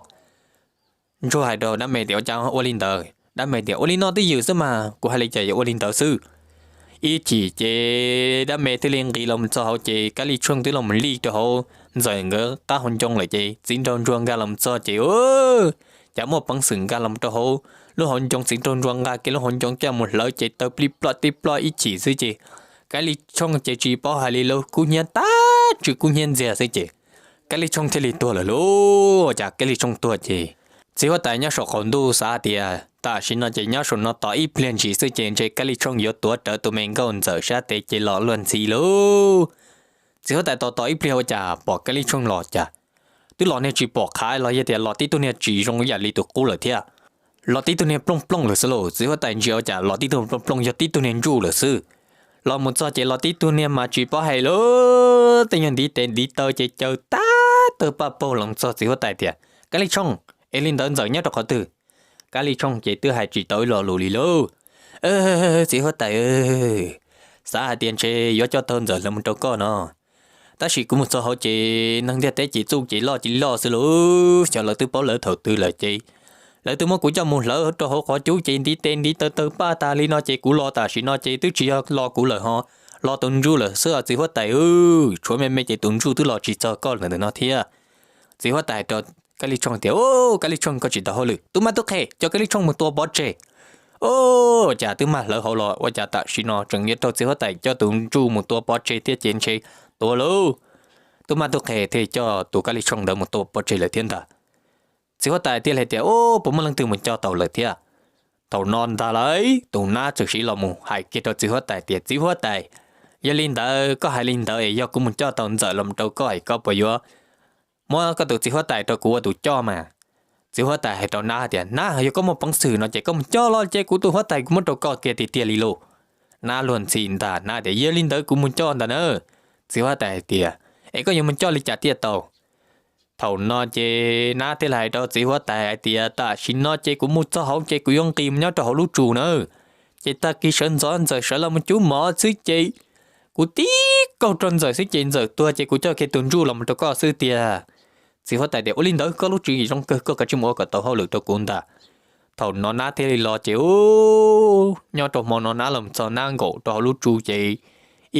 Ntsuag hais rau dab me tias, Ua cas ua li ntawd? Dab me tias, Ua li no twj ywm xwb mas, kuv hais li cas yuav ua li ntawd xwb. Ib chim ces dab me thiaj li nqis los txog hauv ces Kab Lis Tshooj twb los mus lij rau hauv Ntxawm nkawd qab hauv ncoo lawm ces txiv nraug Ntsuag nkag los txog ces, Cas muaj peev xwm nkag los rau hauv lub hauv ncoo, txiv nraug Ntsuag nqa kiag lub hauv ncoo coj mus hlawv ces taw plij ploj tib ploj ib chim xwb ces Kab Lis Tshooj ces tsis paub hais li lauj, kub hnyiab tag tsis kub hnyiab ntxiag xwb ces Kab Lis Tshooj thiaj li tuag lawm lauj. Cas Kab Lis Tshooj tuag ces txiv huab tais nyob saum qaum ntuj xav tias tam sim no ces nyob saum no tos ib pliag ntsis xwb ces ntshe Kab Lis Tshooj yuav tuav rawv tus me nkauj Ntxawm sab tes ces los luag ntxhi lauj. Txiv huab tais tos tos ib pliag ua cas pom Kab Lis Tshooj los cas twb los niag tsis pom qhav los yog tias los tib tug niag tsis zoo ib yam li tus qub lawm thiab. Los tib tug niag plooj plooj lawm xwb lauj. Txiv huab tais ntsia ua cas los tib tug plooj plooj yog tib tug niag ntsuj lawm xwb. Los mus txog ces los tib tug niag mas tsis paub hais lauj, tej nyuag ntiv tes ntiv taw ces caws tag tawg paj paug los txog txiv huab tais tias, Kab Lis Tshooj, es li ntawd Ntxawm nyob rau qhov twg? Kab Lis Tshooj ces twb hais tsis tau ib lo lus li lauj. Txiv huab tais, xav hais tias ntshe yuav coj tau Ntxawm los rau koj no, tab sis kuv mus txog hauv ces neeg ntiaj teb ces txuj ces loj ces loj xwb lauj. Xyov lawv twb paub lawv thaum twg lawm ces lawv twb muab kuv coj mus hlawv rau hauv qhov cub ces ntiv tes ntiv taw tawg paj tag li no ces kuv los tam sim no ces twb tsis yog los kuv lawm ho, los tus ntsuj lawm xwb os txiv huab tais. Tshuav me me ces tus ntsuj twb los tsis txog koj lawm ntawm no thiab. Txiv huab tais hais rau Kab Lij Tshooj tias, Kab Lij Tshooj, koj tsis tau hauj lwm, tub mab tub qhe, coj Kab Lij Tshooj mus tua pov tseg. Ua cas twb mag hlawv hauv los ua cas tam sim no tseem yuav raug txiv huab tais coj tus ntsuj mus tua pov tseg thiab ces ntshe tuag lauj. Tub mab tub qhe thiaj coj tus Kab Lij Tshooj ntawd mus tua pov tseg lawm thiab ntag. Txiv huab tais thiaj li tias, Puas muaj leej twg mus coj tau lawm thiab? Thaum no ntag lauj, tus nab txawm siv los mus hais kiag rau txiv huab tais tias, Txiv huab tais, yog li ntawd koj hais li ntawd es yog kuv mus coj tau Ntxawm los rau koj es koj puas yuav muab koj tus txiv huab tais rau kuv ua tus coj mas? Txiv huab tais hais rau nab tias, Nab, yog koj muaj peev xwm no ces koj mus coj los ces kuv tus huab tais kuv muab rau koj kiag tiag tiag li lauj. Nab luag ntxhi ntag, nab tias, Yog li ntawd kuv mus coj ntag na. Txiv huab tais hais tias, Es koj yuav mus coj li cas thiaj tau? Thaum no ces nab thiaj li hais rau txiv huab tais hais tias, Tam sim no ces kuv mus txog hauv ces kuv yuav nqis mus nyob rau hauv lub tsu na, ces tag kis sawv ntxov Ntxawm sawv los mus cub mov xwb ces kuv tib kaug rau Ntxawm xwb ces Ntxawm tuag ces kuv coj kiag tus ntsuj los mus rau koj xwb tiag. Txiv huab tais tias, Ua li ntawd koj lub tswv yim zoo kawg, koj kav tsij mus ua kom tau hauj lwm rau kuv ntag. Thaum no nab thiaj li los ces, u, nyob rau hmo no nab los txog nab nkaum rau hauv lub tsu ces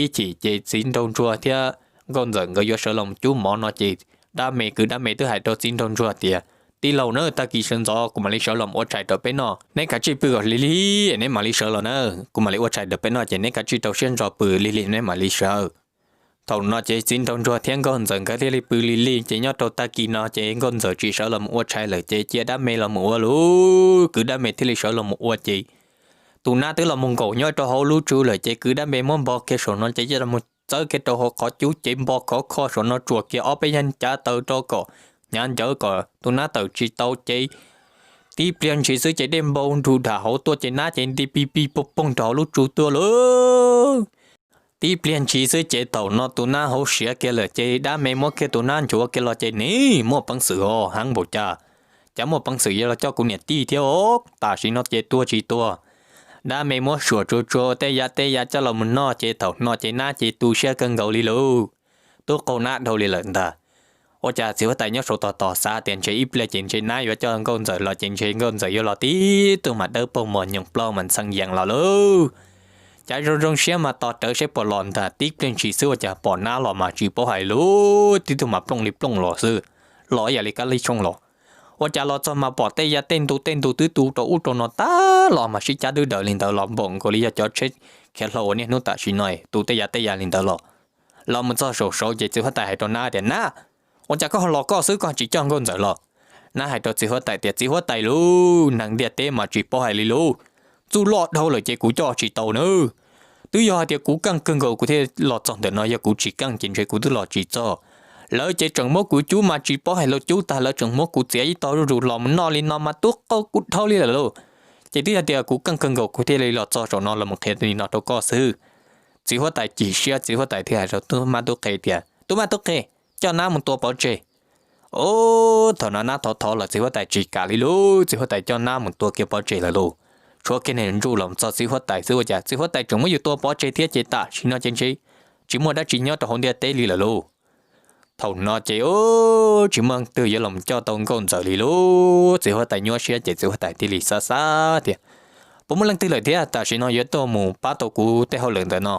ib chim ces txiv nraug ntsuag thiab nkauj Ntxawm nkawd yuav sawv los cub mov no ces dab me kwv dab me twb hais rau txiv nraug ntsuag tias, Tij laug na, tag kis sawv ntxov kuv mam li sawv los ua tshais rau peb noj, neb kav tsij pw kom lig lig, neb mam li sawv los na, kuv mam li ua tshais rau peb noj ces neb kav tsij rau siab ntso pw lig lig neb mam li sawv. Thaum no ces txiv nraug ntsuag thiab nkauj Ntxawm nkawd thiaj li pw lig lig ces nyob rau tag kis no ces nkauj Ntxawm tsis sawv los ua tshais lawm ces cia dab me los ua lauj, kwv dab me thiaj li sawv los ua ces tus nab twb los mus nkaum nyob rau hauv lub tsu lawm ces kwv dab me muab npo kiag saum no ces coj los txawb kiag rau hauv qhov cub ces npo khov kho saum no tsuas kiag ob peb yag cav taws rau kom hnyav ncawv kom tus nab tawm tsis tau ces tib pliag ntshis xwb ces dej npau nrug dham hauv tuaj ces nab ces nti pig pig poog poog rau hauv lub tsu tuaj lauj. Tib pliag ntshis xwb ces thaum no tus nab hauv siav kiag lawm ces dab me muab kiag tus nab nchuav kiag los ces nim muaj peev xwm os, heev npaum cas, cas muaj peev xwm yuav los coj kuv niam tij thiab os, tam sim no ces tuag tsis tuag. Dab me muab suam tsuag tsuag tej yav tej yav coj los mus noj ces thaum no ces nab ces tu siab kawg nkaus li lauj. Tub qaug nab dhau li lawm ntag. Ua cas txiv huab tais nyob saum tos tos xav tias ntshe ib pliag ces ntshe nab yuav coj nkauj Ntxawm los ces ntshe nkauj Ntxawm yuav los tib tug mas dawb paug mos nyoos plaub mas ntxhee yees los lauj. Cas zoo zoo siab mas tos rawv seb puas los ntag, tib pliag ntshis xwb ua cas pom nab los mas tsis paub hais lauj, tib tug mas plooj li plooj los xwb, los ib yam li Kab Lij Tshooj los. Ua cas los txog mas pom tej yav tej ntug tej ntug twb tu rau ub rau no tag los mas sib cab dub dawm li ntawd los npaum nkaus li yog cov tsheb khiav hlau uas niaj hnub tam sim no tu tej yav tej yav li ntawd los. Los mus txog saum saud ces txiv huab tais hais rau nab tias, Nab, ua cas koj ho los koj xwb koj tsis coj nkauj Ntxawm los? Nab hais rau txiv huab tais tias, Txiv huab tais lauj, neeg ntiaj teb mas tsis paub hais li lauj, txuj loj dhau lawm ces kuv coj tsis tau nawb. Twb yog hais tias kuv keej kawg nkaus kuv thiaj los txog ntawm no, yog kuv tsis keej ces ntshe kuv twb los tsis txog. Lawv ces tseem muab kuv cub mas tsis paub hais los cub tag, lawv tseem muab kuv txiav ib tog zuj zus los mus noj li no mas tub qaug kuv dhau li lawm lauj. Ces twb yog tias kuv keej kawg nkaus kuv thiaj li los txog saum no los mus qhia li no rau koj xwb. Txiv huab tais chim siab, txiv huab tais thiaj hais rau tub mab tub qhe tias, Tub mab tub qhe, coj nab mus tua pov tseg. Ov, thaum no nab thov thov los txiv huab tais tsis kam li lauj, txiv huab tais coj nab mus tua kiag pov tseg lawm lauj. Tshuav kiag niag ntsuj los txog txiv huab tais xwb ua cas txiv huab tais tseem muab yus tua pov tseg thiab ces tam sim no ces ntshe tsis muaj dab tsi nyob rau hauv ntiaj teb li lawm lauj. Thaum no ces tsis muaj twg yuav los coj tau nkauj Ntxawm li lauj. Txiv huab tais nyuaj siab ces txiv huab tais thiaj li xav xav tias, Puas muaj leej twg lawm thiab tam sim no yuav tuaj mus pab tau kuv tej hauj lwm ntawm no?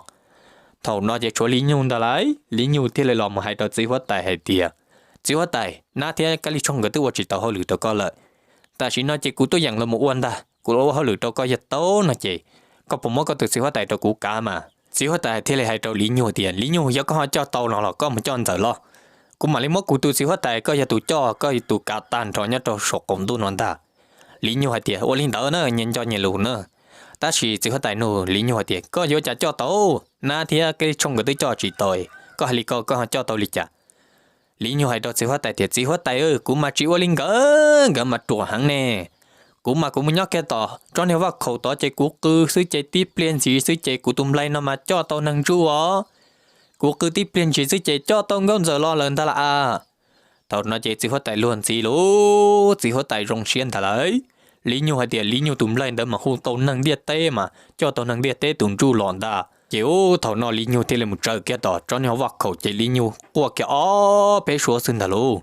Thaum no ces tshuav Li Nyug ntag lauj. Li Nyug thiaj li los mus hais rau txiv huab tais hais tias, Txiv huab tais, nab thiab Kab Lis Tshooj nkawd twb ua tsis tau hauj lwm rau koj lawm. Tam sim no ces kuv tuaj yeem los mus ua ntag, kuv los ua hauj lwm rau koj yog tau no ces koj puas muab koj tus txiv huab tais rau kuv kav mas? Txiv huab tais thiaj li hais rau Li Nyug tias, Li Nyug, yog koj ho coj tau no los koj mus coj Ntxawm los, kuv mam li muab kuv tus txiv huab tais koj yog tus coj, koj tus kav tag nrho nyob rau saum qaum ntuj no ntag. Li Nyug hais tias, Ua li ntawd na, nyias nco nyias lus na. Tab sis txiv huab tais nug Li Nyug hais tias, Koj yuav cas coj tau? Nab thiab Kab Lis Tshooj nkawd twb coj tsis tau, koj hais li ko koj ho coj tau li cas? Li Nyug hais rau txiv huab tais tias, Txiv huab tais, kuv mas tsis ua li nkawd, nkawd mas ruam heev ne. Kuv mas kuv mus nyob kiag tom tsob niag vaj khaum tod ces kuv qw xwb ces tib pliag ntshis xwb ces kuv tus nplaig no mas coj tau neeg ntsuj os. Kuv qw tib pliag ntshis xwb ces coj tau nkauj Ntxawm los lawm ntag lauj as. Thaum no ces txiv huab tais luag ntxhi lauj, txiv huab tais zoo siab ntag lauj. Li Nyug hais tias Li Nyug tus nplaig ntawd mas hu tau neeg ntiaj teb mas coj tau neeg ntiaj teb tus ntsuj los ntag. Ces ub thaum no Li Nyug thiaj li mus tsaws kiag tom tsob niag vaj khaum ces Li Nyug quaj kiag ob peb suab xwb ntag lauj.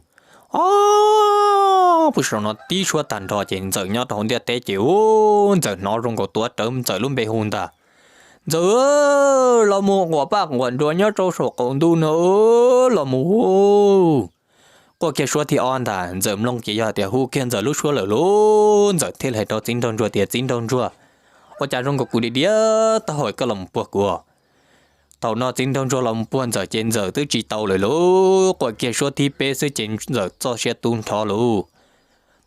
Ob peb suab no tib suab tag nrho ces Ntxawm nyob rau hauv ntiaj teb ces ub Ntxawm hnov zoo nkaus tuav rawv Ntxawm lub npe hu ntag. Ntxawm, los mus quam paj quam nruas nyob rau saum qaum ntuj no, los mus. quaj kiag suab thib ob ntag. Ntxawm mloog ces yog tias hu kiag Ntxawm lub suab lawm lauj. Ntxawm thiaj li hais rau Txiv Nraug Ntsuag tias, Txiv Nraug Ntsuag, ua cas zoo nkaus kuv diav diav taub hau koj los mus puag kuv? Thaum no Txiv Nraug Ntsuag los mus puag Ntxawm ces Ntxawm twb tsis tau lawm lauj. Quaj kiag suab thib peb xwb ces Ntxawm txoj sia tu nrho lauj.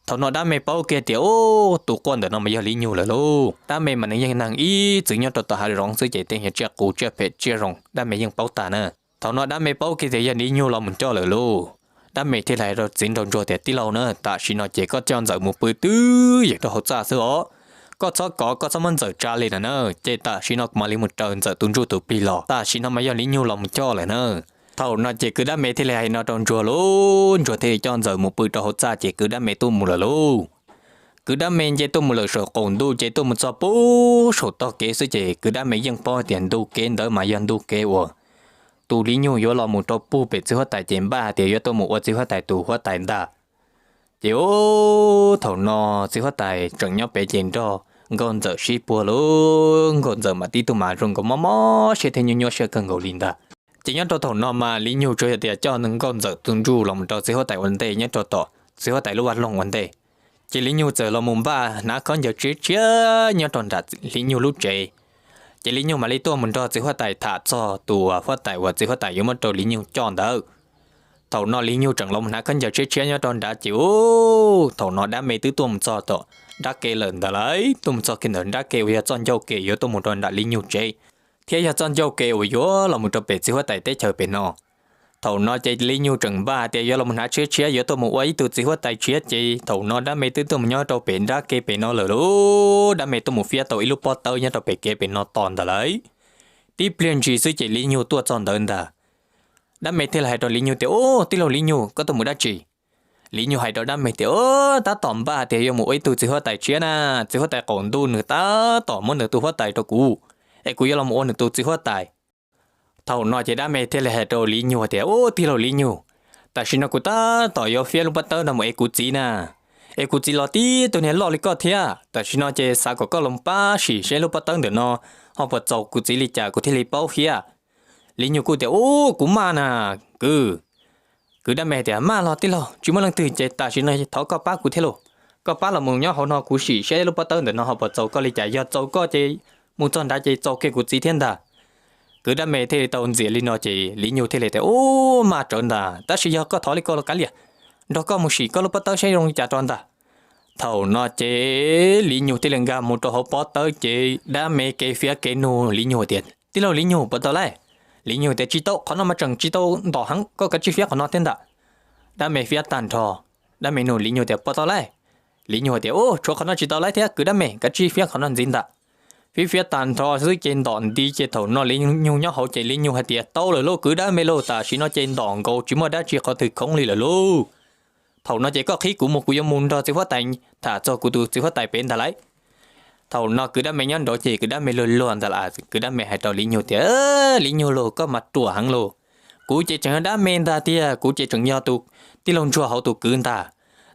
Thaum no dab me paub kiag tias, Ub, tus quaj ntawm no mas yog Li Nyug lawm lauj. Dab me mas nws yeej neeg ib txwm nyob rau tom hav zoov xwb ces tej nyuag tsiaj qus tsiaj phem tsiaj zoo dab me yeej paub tag na. Thaum no dab me paub kiag tias yog Li Nyug los mus coj lawm lauj. Dab me thiaj li hais rau Txiv Nraug Ntsuag tias, Tij laug na, tam sim no ces koj coj Ntxawm mus pw twb yeej rau hauv txaj xwb os. Koj txhob kov, koj txhob muab Ntxawm tsa li na na. Ces tam sim no kuv mam li mus raws Ntxawm tus ntsuj tus plig los. Tam sim no mas yog Li Nyug los mus coj lawm na. Thaum no ces kwv dab me thiaj li hais no rau Ntsuag lauj. Ntsuag thiaj li coj Ntxawm mus pw rau hauv txaj ces kwv dab me tuaj mus lawm lauj. Kwv dab me nce tuaj mus lawm saum qaum ntuj ces tuaj mus txog puag saum tog kev xwb ces kwv dab me yeej paub hais tias ntu kev ntawd mas yog ntu kev uas tus Li Nyug yuav los mus rau puag pem txiv huab tais ces npaj hais tias yuav tuaj mus ua txiv huab tais tus huab tais ntag. Ces ub, thaum no txiv huab tais tseem nyob pem ces nrog Nkauj Ntxawm sib puag lauj. Nkauj Ntxawm mas tib tug mas zoo nkaus mob mob siab thiab nyuaj nyuaj siab kawg nkaus li ntag. Ces nyob rau thaum no mas Li Nyug tsuas yog tias coj Nkauj Ntxawm tus ntsuj los mus rau txiv huab tais ua ntej nyob rau tom txiv huab tais lub vaj loog ua ntej. Ces Li Nyug txawm los mus npaj hnav khaub ncaws tshiab tshiab nyob rau nram Li Nyug lub tsev. Ces Li Nyug mam li tuaj mus nrog txiv huab tais tham txog tus huab tais uas txiv huab tais yuav muab rau Li Nyug coj ntawd. Thaum no Li Nyug tseem los mus hnav khaub ncaws tshiab tshiab nyob rau nrad ces ub, thaum no dab me twb tuaj mus txog tom nrab ke lawm ntawd lauj. Tuaj mus txog kiag ntawm nrab ke uas yog txoj ncauj ke yuav tuaj mus rau nram Li Nyug tsev, thiab yog txoj ncauj ke uas yuav los mus rau pem txiv huab tais teb chaws pem no. Thaum no ces Li Nyug tseem npaj tias yuav los mus hnav tshiab tshiab yuav tuaj mus ua ib tug txiv huab tais tshiab ces thaum no dab me twb tuaj mus nyob rau pem nrab ke pem no lawm lauj. Dab me tuaj mus fiab tau ib lub pob tawb nyob rau pem kev pem no tos ntawd lauj. Tib pliag ntshis xwb ces Li Nyug tuaj txog ntawd ntag. Dab me thiaj li hais rau Li Nyug tias, Ub, tij laug Li Nyug, koj tuaj mus dab tsi? Li Nyug hais rau dab me tias, Ub, tab tom npaj tias yuav mus ua ib tug txiv huab tais tshiab na, txiv huab tais qaum ntuj nws tab tom muab nws tus huab tais rau kuv, es kuv yuav los mus ua nws tus txiv huab tais. Thaum no ces dab me thiaj li hais rau Li Nyug tias, Ub, tij laug Li Nyug, tam sim no kuv tab tom yuav fiab lub pob tawb no mus ev kuv txiv na, es kuv txiv los tib tug niag loj li koj thiab, tam sim no ces xav kom koj los pab sim seb lub pob tawb ntawm no ho puas txaus kuv txiv li cas kuv thiaj li paub fiab. Li Nyug kuj tias, Ub, kuv maj na kwv. Kwv dab me tias, Maj los tij laug, tsis muaj leej twg ces tam sim no thov koj pab kuv thiab lauj. Koj pab los mus nyob hauv no kuv sim seb lub pob tawb ntawm no ho puas txaus koj li cas, yog txaus koj ces mus txog nrad ces txaus kiag kuv txiv thiab ntag. Kwv dab me thiaj li tau ntxias li no ces Li Nyug thiaj li tias, Ub, maj tsawv ntag, tab sis yog koj thov li ko los kav liam, nrog koj mus sim koj lub pob tawb saib zoo li cas rau ntag. Thaum no ces Li Nyug thiaj li nkag mus rau hauv pob tawb ces dab me kev fiab kev nug Li Nyug tias, Tij laug Li Nyug, puas tau lauj? Li Nyug tias, Tsis tau, qhov no mas tseem tsis tau ntom heev, koj kav tsij fiab qhov no thiab ntag. Dab me fiab tag nrho, dab me nug Li Nyug tias, Puas tau lauj? Li Nyug tias, Ub, tshuav qhov no tsis tau lauj thiab, kwv dab me, kav tsij fiab qhov no ntxiv ntag. Fiab fiab tag nrho xwb ces ntom nti ces thaum no Li Nyug nyob hauv ces Li Nyug hais tias, Tau lawm lauj kwv dab me lauj, tam sim no ces ntom nkaus tsis muaj dab tsi qhov twg khoov li lawm lauj. Thaum no ces koj qhib kuv mus, kuv yuav mus nrog txiv huab tais tham txog kuv tus txiv huab tais pem ntag lauj. Thaum no kwv dab me nyob nraud ces kwv dab me luag luag ntag lauj. Kwv dab me hais rau Li Nyug tias, Li Nyug lauj, koj mas ruam heev lauj. Kuv ces tseem yog dab me ntag tiag, kuv ces tseem yog tus tij laug Ntsuag hauv tus kwv ntag.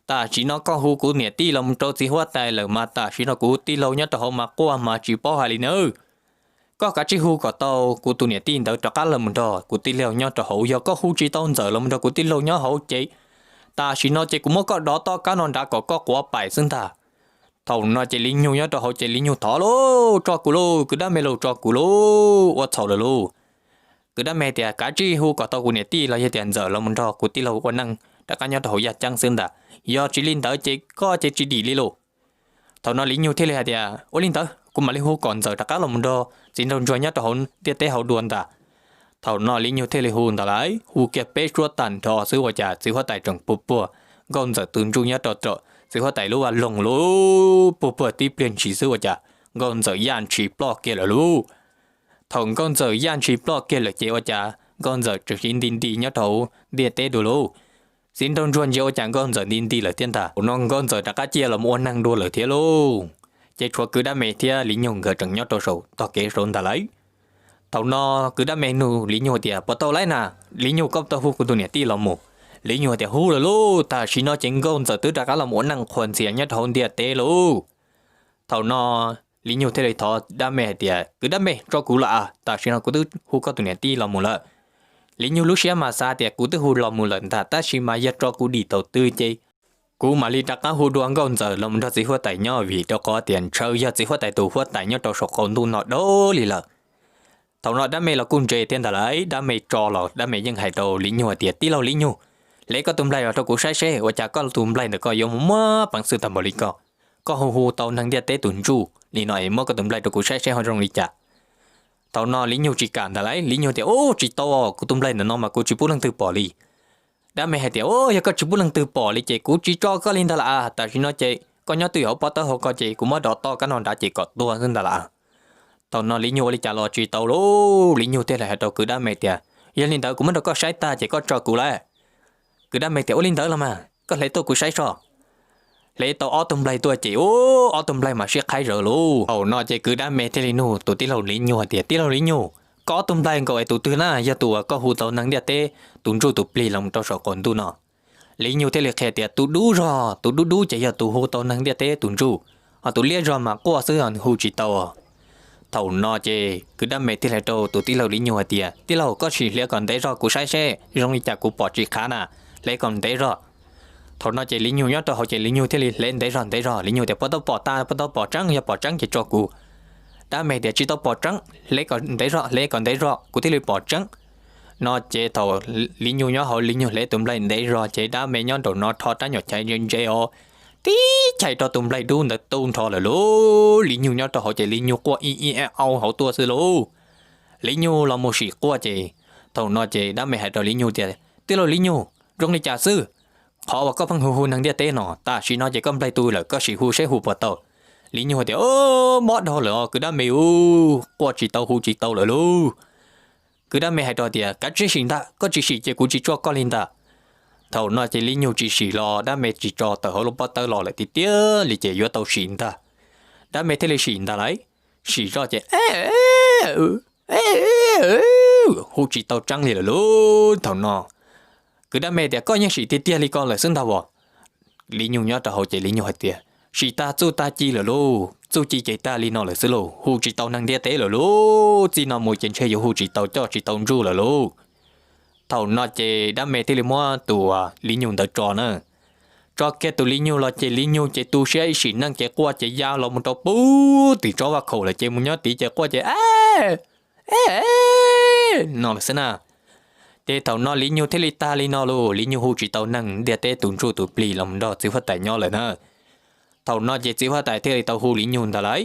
Tam sim no koj hu kuv niam tij los mus rau txiv huab tais lawm mas tam sim no kuv tij laug nyob rau hauv mas quaj mas tsis paub hais li nawb. Koj kav tsij hu kom tau kuv tus niam tij ntawd rov qab los mus nrog kuv tij laug nyob rau hauv, yog koj hu tsis tau Ntxawm los mus nrog kuv tij laug nyob hauv ces tam sim no ces kuv muab koj dov tom qab no nrad kom koj quav paim xwb ntag. Thaum no ces Li Nyug nyob rau hauv ces Li Nyug thov lauj, Tso kuv lauj, kwv dab me lauj, tso kuv lauj, ua txhaum lawm lauj. Kwv dab me tias, Kav tsij hu kom tau kuv niam tij los yog tias Ntxawm los mus nrog kuv tij laug ua neej rov qab nyob rau hauv yaj ceeb xwb ntag, yog tsis li ntawd ces koj ces tsis dim li lauj. Thaum no Li Nyug thiaj li hais tias, Ua li ntawd kuv mam li hu kom Ntxawm rov qab los mus nrog txiv nraug Ntsuag nyob rau hauv ntiaj teb hauv dua ntag. Thaum no Li Nyug thiaj li hu ntawd lauj, hu kiag peb suab tag nrho xwb ua cas txiv huab tais tseem puag puag Nkauj Ntxawm tus ntsuj nyob rau tom txiv huab tais lub vaj loog lauj. Puag puag tib pliag ntshis xwb ua cas Nkauj Ntxawm yaj ntshis ploj kiag lawm lauj. Thaum Nkauj Ntxawm yaj ntshis ploj kiag lawm ces ua cas Nkauj Ntxawm tseem siv nti nti nyob rau hauv ntiaj teb dua lauj. Txiv nraug Ntsuag ntsia ua cas Nkauj Ntxawm nti nti lawm thiab ntag. Thaum no Nkauj Ntxawm rov qab ciaj los mus ua neeg dua lawm thiab lauj. Ces tshuav kwv dab me thiab Li Nyug nkawd tseem nyob rau saum tog kev saud ntag lauj. Thaum no kwv dab me nug Li Nyug tias, Puas tau lauj na? Li Nyug, koj tau hu kuv tus niam tij los mus? Li Nyug tias, Hu lawm lauj, tam sim no ces Nkauj Ntxawm twb rov qab los mus ua neej qhuas ntxias nyob rau hauv ntiaj teb lauj. Thaum no Li Nyug thiaj li thov dab me hais tias, Kwv dab me, tso kuv lawm a, tam sim no kuv twb hu koj tus niam tij los mus lawm. Li Nyug lub siab mas xav tias kuv twb hu los mus lawm ntag, tab sis mas yog tso kuv dim thaum twg ces kuv mam li rov qab hu dua nkauj ntxawm los nrog txiv huab tais nyob, vim rau qhov tias ntshaw yog txiv huab tais tus huab tais nyob rau saum qaum ntuj no dab li lawm. Thaum no dab me los kuj ntse thiab ntag lauj, dab me tso los dab me yeej hais rau Li Nyug hais tias, Tij laug Li Nyug, hlev koj tus nplaig los rau kuv saib seb ua cas koj tus nplaig ntawm koj yuav muaj peev xwm tag npaum li ko. Koj hu hu tau neeg ntiaj teb tus ntsuj li no es muab koj tus nplaig rau kuv saib seb ho zoo li cas. Thaum no Li Nyug tsis kam ntag lauj, Li Nyug tias, Ub, tsis tau, kuv tus nplaig ntawm no mas kuv tsis pub leej twg pom li. Dab me hais tias, Ub, yog koj tsis pub leej twg pom li ces kuv tsis tso koj li ntag lauj. Tam sim no ces koj nyob twj ywm hauv pob tawb hauv ko ces kuv muab dov to kab no nrad ces kom tuag xwb ntag lauj. Thaum no Li Nyug ua li cas los tsis tau lauj, Li Nyug thiaj li hais rau kwv dab me tias, Yog li ntawd kuv muab rau koj saib tag ces koj tso kuv lauj. Kwv dab me tias, Ua li ntawd los mas koj hlev tuaj kuv saib soj. Hlev tau ob tug nplaig tuaj ces, ub, ob tug nplaig mas siab qhaib zawv lauj. Thaum no ces kwv dab me thiaj li nug tus tij laug Li Nyug hais tias, Tij laug Li Nyug, koj ob tug nplaig nkaus es tus twg na yog tus uas koj hu tau neeg ntiaj teb tus ntsuj tus plig los rau saum qaum ntuj no? Li Nyug thiaj li qhia tias, Tus dub zog, tus dub dub ces yog tus hu tau neeg ntiaj teb tus ntsuj, ho tus liab zog mas quaj xwb hu tsis tau. Thaum no ces kwv dab me thiaj li rau tus tij laug Li Nyug hais tias, Tij laug, koj sim hlev kom ntev zog kuv saib seb zoo li cas kuv pom tsis qab na, hlev kom ntev zog. Thaum no ces Li Nyug nyob rau hauv ces Li Nyug thiaj li hlev ntev zog ntev zog, Li Nyug tias, Puas tau pom tas, puas tau pom tseeb, yog pom tseeb ces tso kuv. Dab me tias, Tsis tau pom tseeb, hlev kom ntev zog, hlev kom ntev zog kuv thiaj li pom tseeb. No ces thaum Li Nyug nyob hauv, Li Nyug hlev tus nplaig ntev zog ces dab me nyob nraum no rho rab nyuam chais ntse ntse os, tib chais rau tus nplaig dub ntawd tu nrho lawm lauj. Li Nyug nyob rau hauv ces Li Nyug quaj ib ib au hauv tuaj xwb lauj. Li Nyug los mus sim quaj ces, thaum no ces dab me hais rau Li Nyug tias, Tij laug Li Nyug, zoo li cas xwb? Qhov uas koj pheej hu hu neeg ntiaj teb no, tam sim no ces koj nplaig tu lawm, koj sim hu seb hu puas tau. Li Nyug tias, Mob dhau lawm os kwv dab me, u, quaj tsis tau hu tsis tau lawm lauj. Kwv dab me hais rau tias, Kav tsij sim ntag, koj tsis sim ces kuv tsis tso koj li ntag. Thaum no ces Li Nyug tsis sim los dab me tsis tso tawm hauv lub pob tawb los lawm tiag tiag li ces yuav tau sim ntag. Dab me thiaj li sim ntag lauj. Sim zoj ces hu tsis tau tseeb li lawm lauj. Thaum no kwv dab me tias, Koj yeej sim tiag tiag li ko lawm xwb ntag as. Li Nyug nyob rau hauv ces Li Nyug hais tias, Sim tag txuj tag ci lawm lauj, txuj ci ces tag li no lawm xwb lauj, hu tsis tau neeg ntiaj teb lawm lauj, txij no mus ces ntshe yuav hu tsis tau coj tsis tau ntsuj lawm lauj. Thaum no ces dab me thiaj li muab tus Li Nyug ntawd tso na. Tso kiag tus Li Nyug los ces Li Nyug ces tu siab ib sim neej ces quaj ces ya los mus rau pub tim tsob vaj khaum lawm ces mus nyob tid ces quaj ces no lawm xwb na. Ces thaum no Li Nyug thiaj li tag li no lauj, Li Nyug hu tsis tau neeg ntiaj teb tus ntsuj tus plig los nrog txiv huab tais nyob lawm na. Thaum no ces txiv huab tais thiaj li tau hu Li Nyug ntag lauj.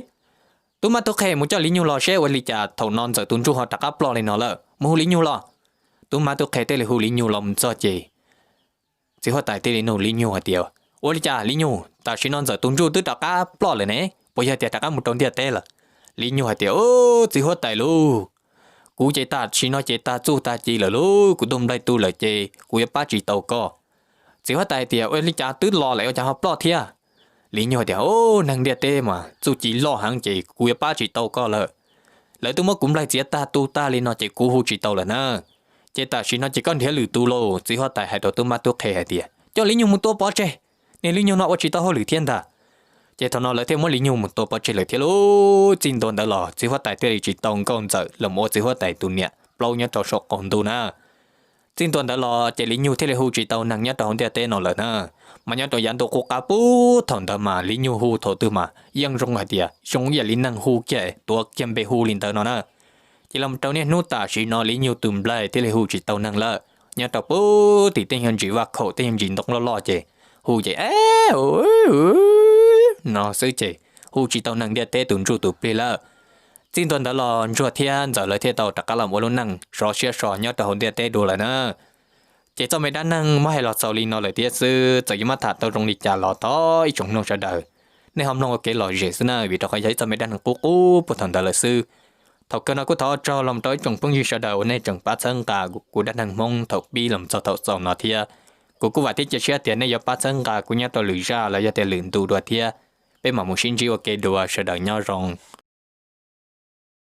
Tub mab tub qhe, mus coj Li Nyug los seb ua li cas thaum no ntxawm tus ntsuj ho rov qab ploj li no lawm, mus hu Li Nyug los. Tub mab tub qhe thiaj li hu Li Nyug los mus txog ces txiv huab tais thiaj li nug Li Nyug hais tias, Ua li cas Li Nyug, tam sim no ntxawm tus ntsuj twb rov qab ploj lawm ne, puas yog tias rov qab mus rau ntiaj teb lawm? Li Nyug hais tias, Txiv huab tais lauj, kuv ces tam sim no ces tag txuj tag ci lawm lauj, kuv tus nplaig tu lawm ces kuv yuav pab tsis tau koj. Txiv huab tais hais tias, Ua li cas twb los lawm ua cas ho ploj thiab? Li Nyug hais tias, Neeg ntiaj teb mas txuj ci loj heev ces kuv yuav pab tsis tau koj lawm. Lawv twb muab kuv nplaig txiav tag tu tag li no ces kuv hu tsis tau lawm na. Ces tam sim no ces koj nrhiav lwm tus lauj. Txiv huab tais hais rau tub mab tub qhe hais tias, Coj Li Nyug mus tua pov tseg, niag Li Nyug no ua tsis tau hauj lwm thiab ntag. Ces thaum no lawv thiaj muab Li Nyug mus tua pov tseg lawm thiab lauj. Txij ntua ntawd los txiv huab tais thiaj li tsis tau nkauj ntxawm los ua txiv huab tais tus niam plaub nyob rau saum qaum ntuj na. Txij ntua ntawd los ces Li Nyug thiaj li hu tsis tau neeg nyob rau hauv ntiaj teb no lawm na. Mas nyob rau yav ntuj qub qab puag thaum ntawd mas Li Nyug hu thaum twg mas yeej zoo hais tias zoo ib yam li neeg hu kiag, tuav kiag npe hu li ntawd no na. Ces los rau niaj hnub tam sim no Li Nyug tus nplaig thiaj li hu tsis tau neeg lawm. Nyob rau puag tim tej nyuag ntsis vaj khaum tej nyuag ntsis ntoo loj loj ces hu ces no xwb ces hu tsis tau neeg ntiaj teb tus ntsuj tus plig lawm. Txij ntua ntawd los ntsuag thiab ntxawm lawv thiaj tau rov qab los ua lub neej sov siab so nyob rau hauv ntiaj teb dua lawm na. Ces txoj me dab neeg muab hais los xaus li no lawm thiab xwb, txawm yuav muab tham tau zoo li cas los thov ib tsoom mloog sawv daws nej ho mloog ua kev lom zem xwb na, vim rau qhov yog ib txoj me dab neeg qub qub puag thaum ntawd lawm xwb. Thaum kawg no kuj thov ua tsaug los rau ib tsoom phooj ywg sawv daws uas nej tseem pab txhawb nqa kuv dab neeg Hmoob thaum pib los txog thaum xaus no thiab. Kuv kuj vam thiab cia siab tias nej yuav pab txhawb nqa kuv nyob rau lwm zaj los yog tias lwm ntu dua thiab. Peb mam mus sib ntsib ua ke dua, sawv daws nyob zoo.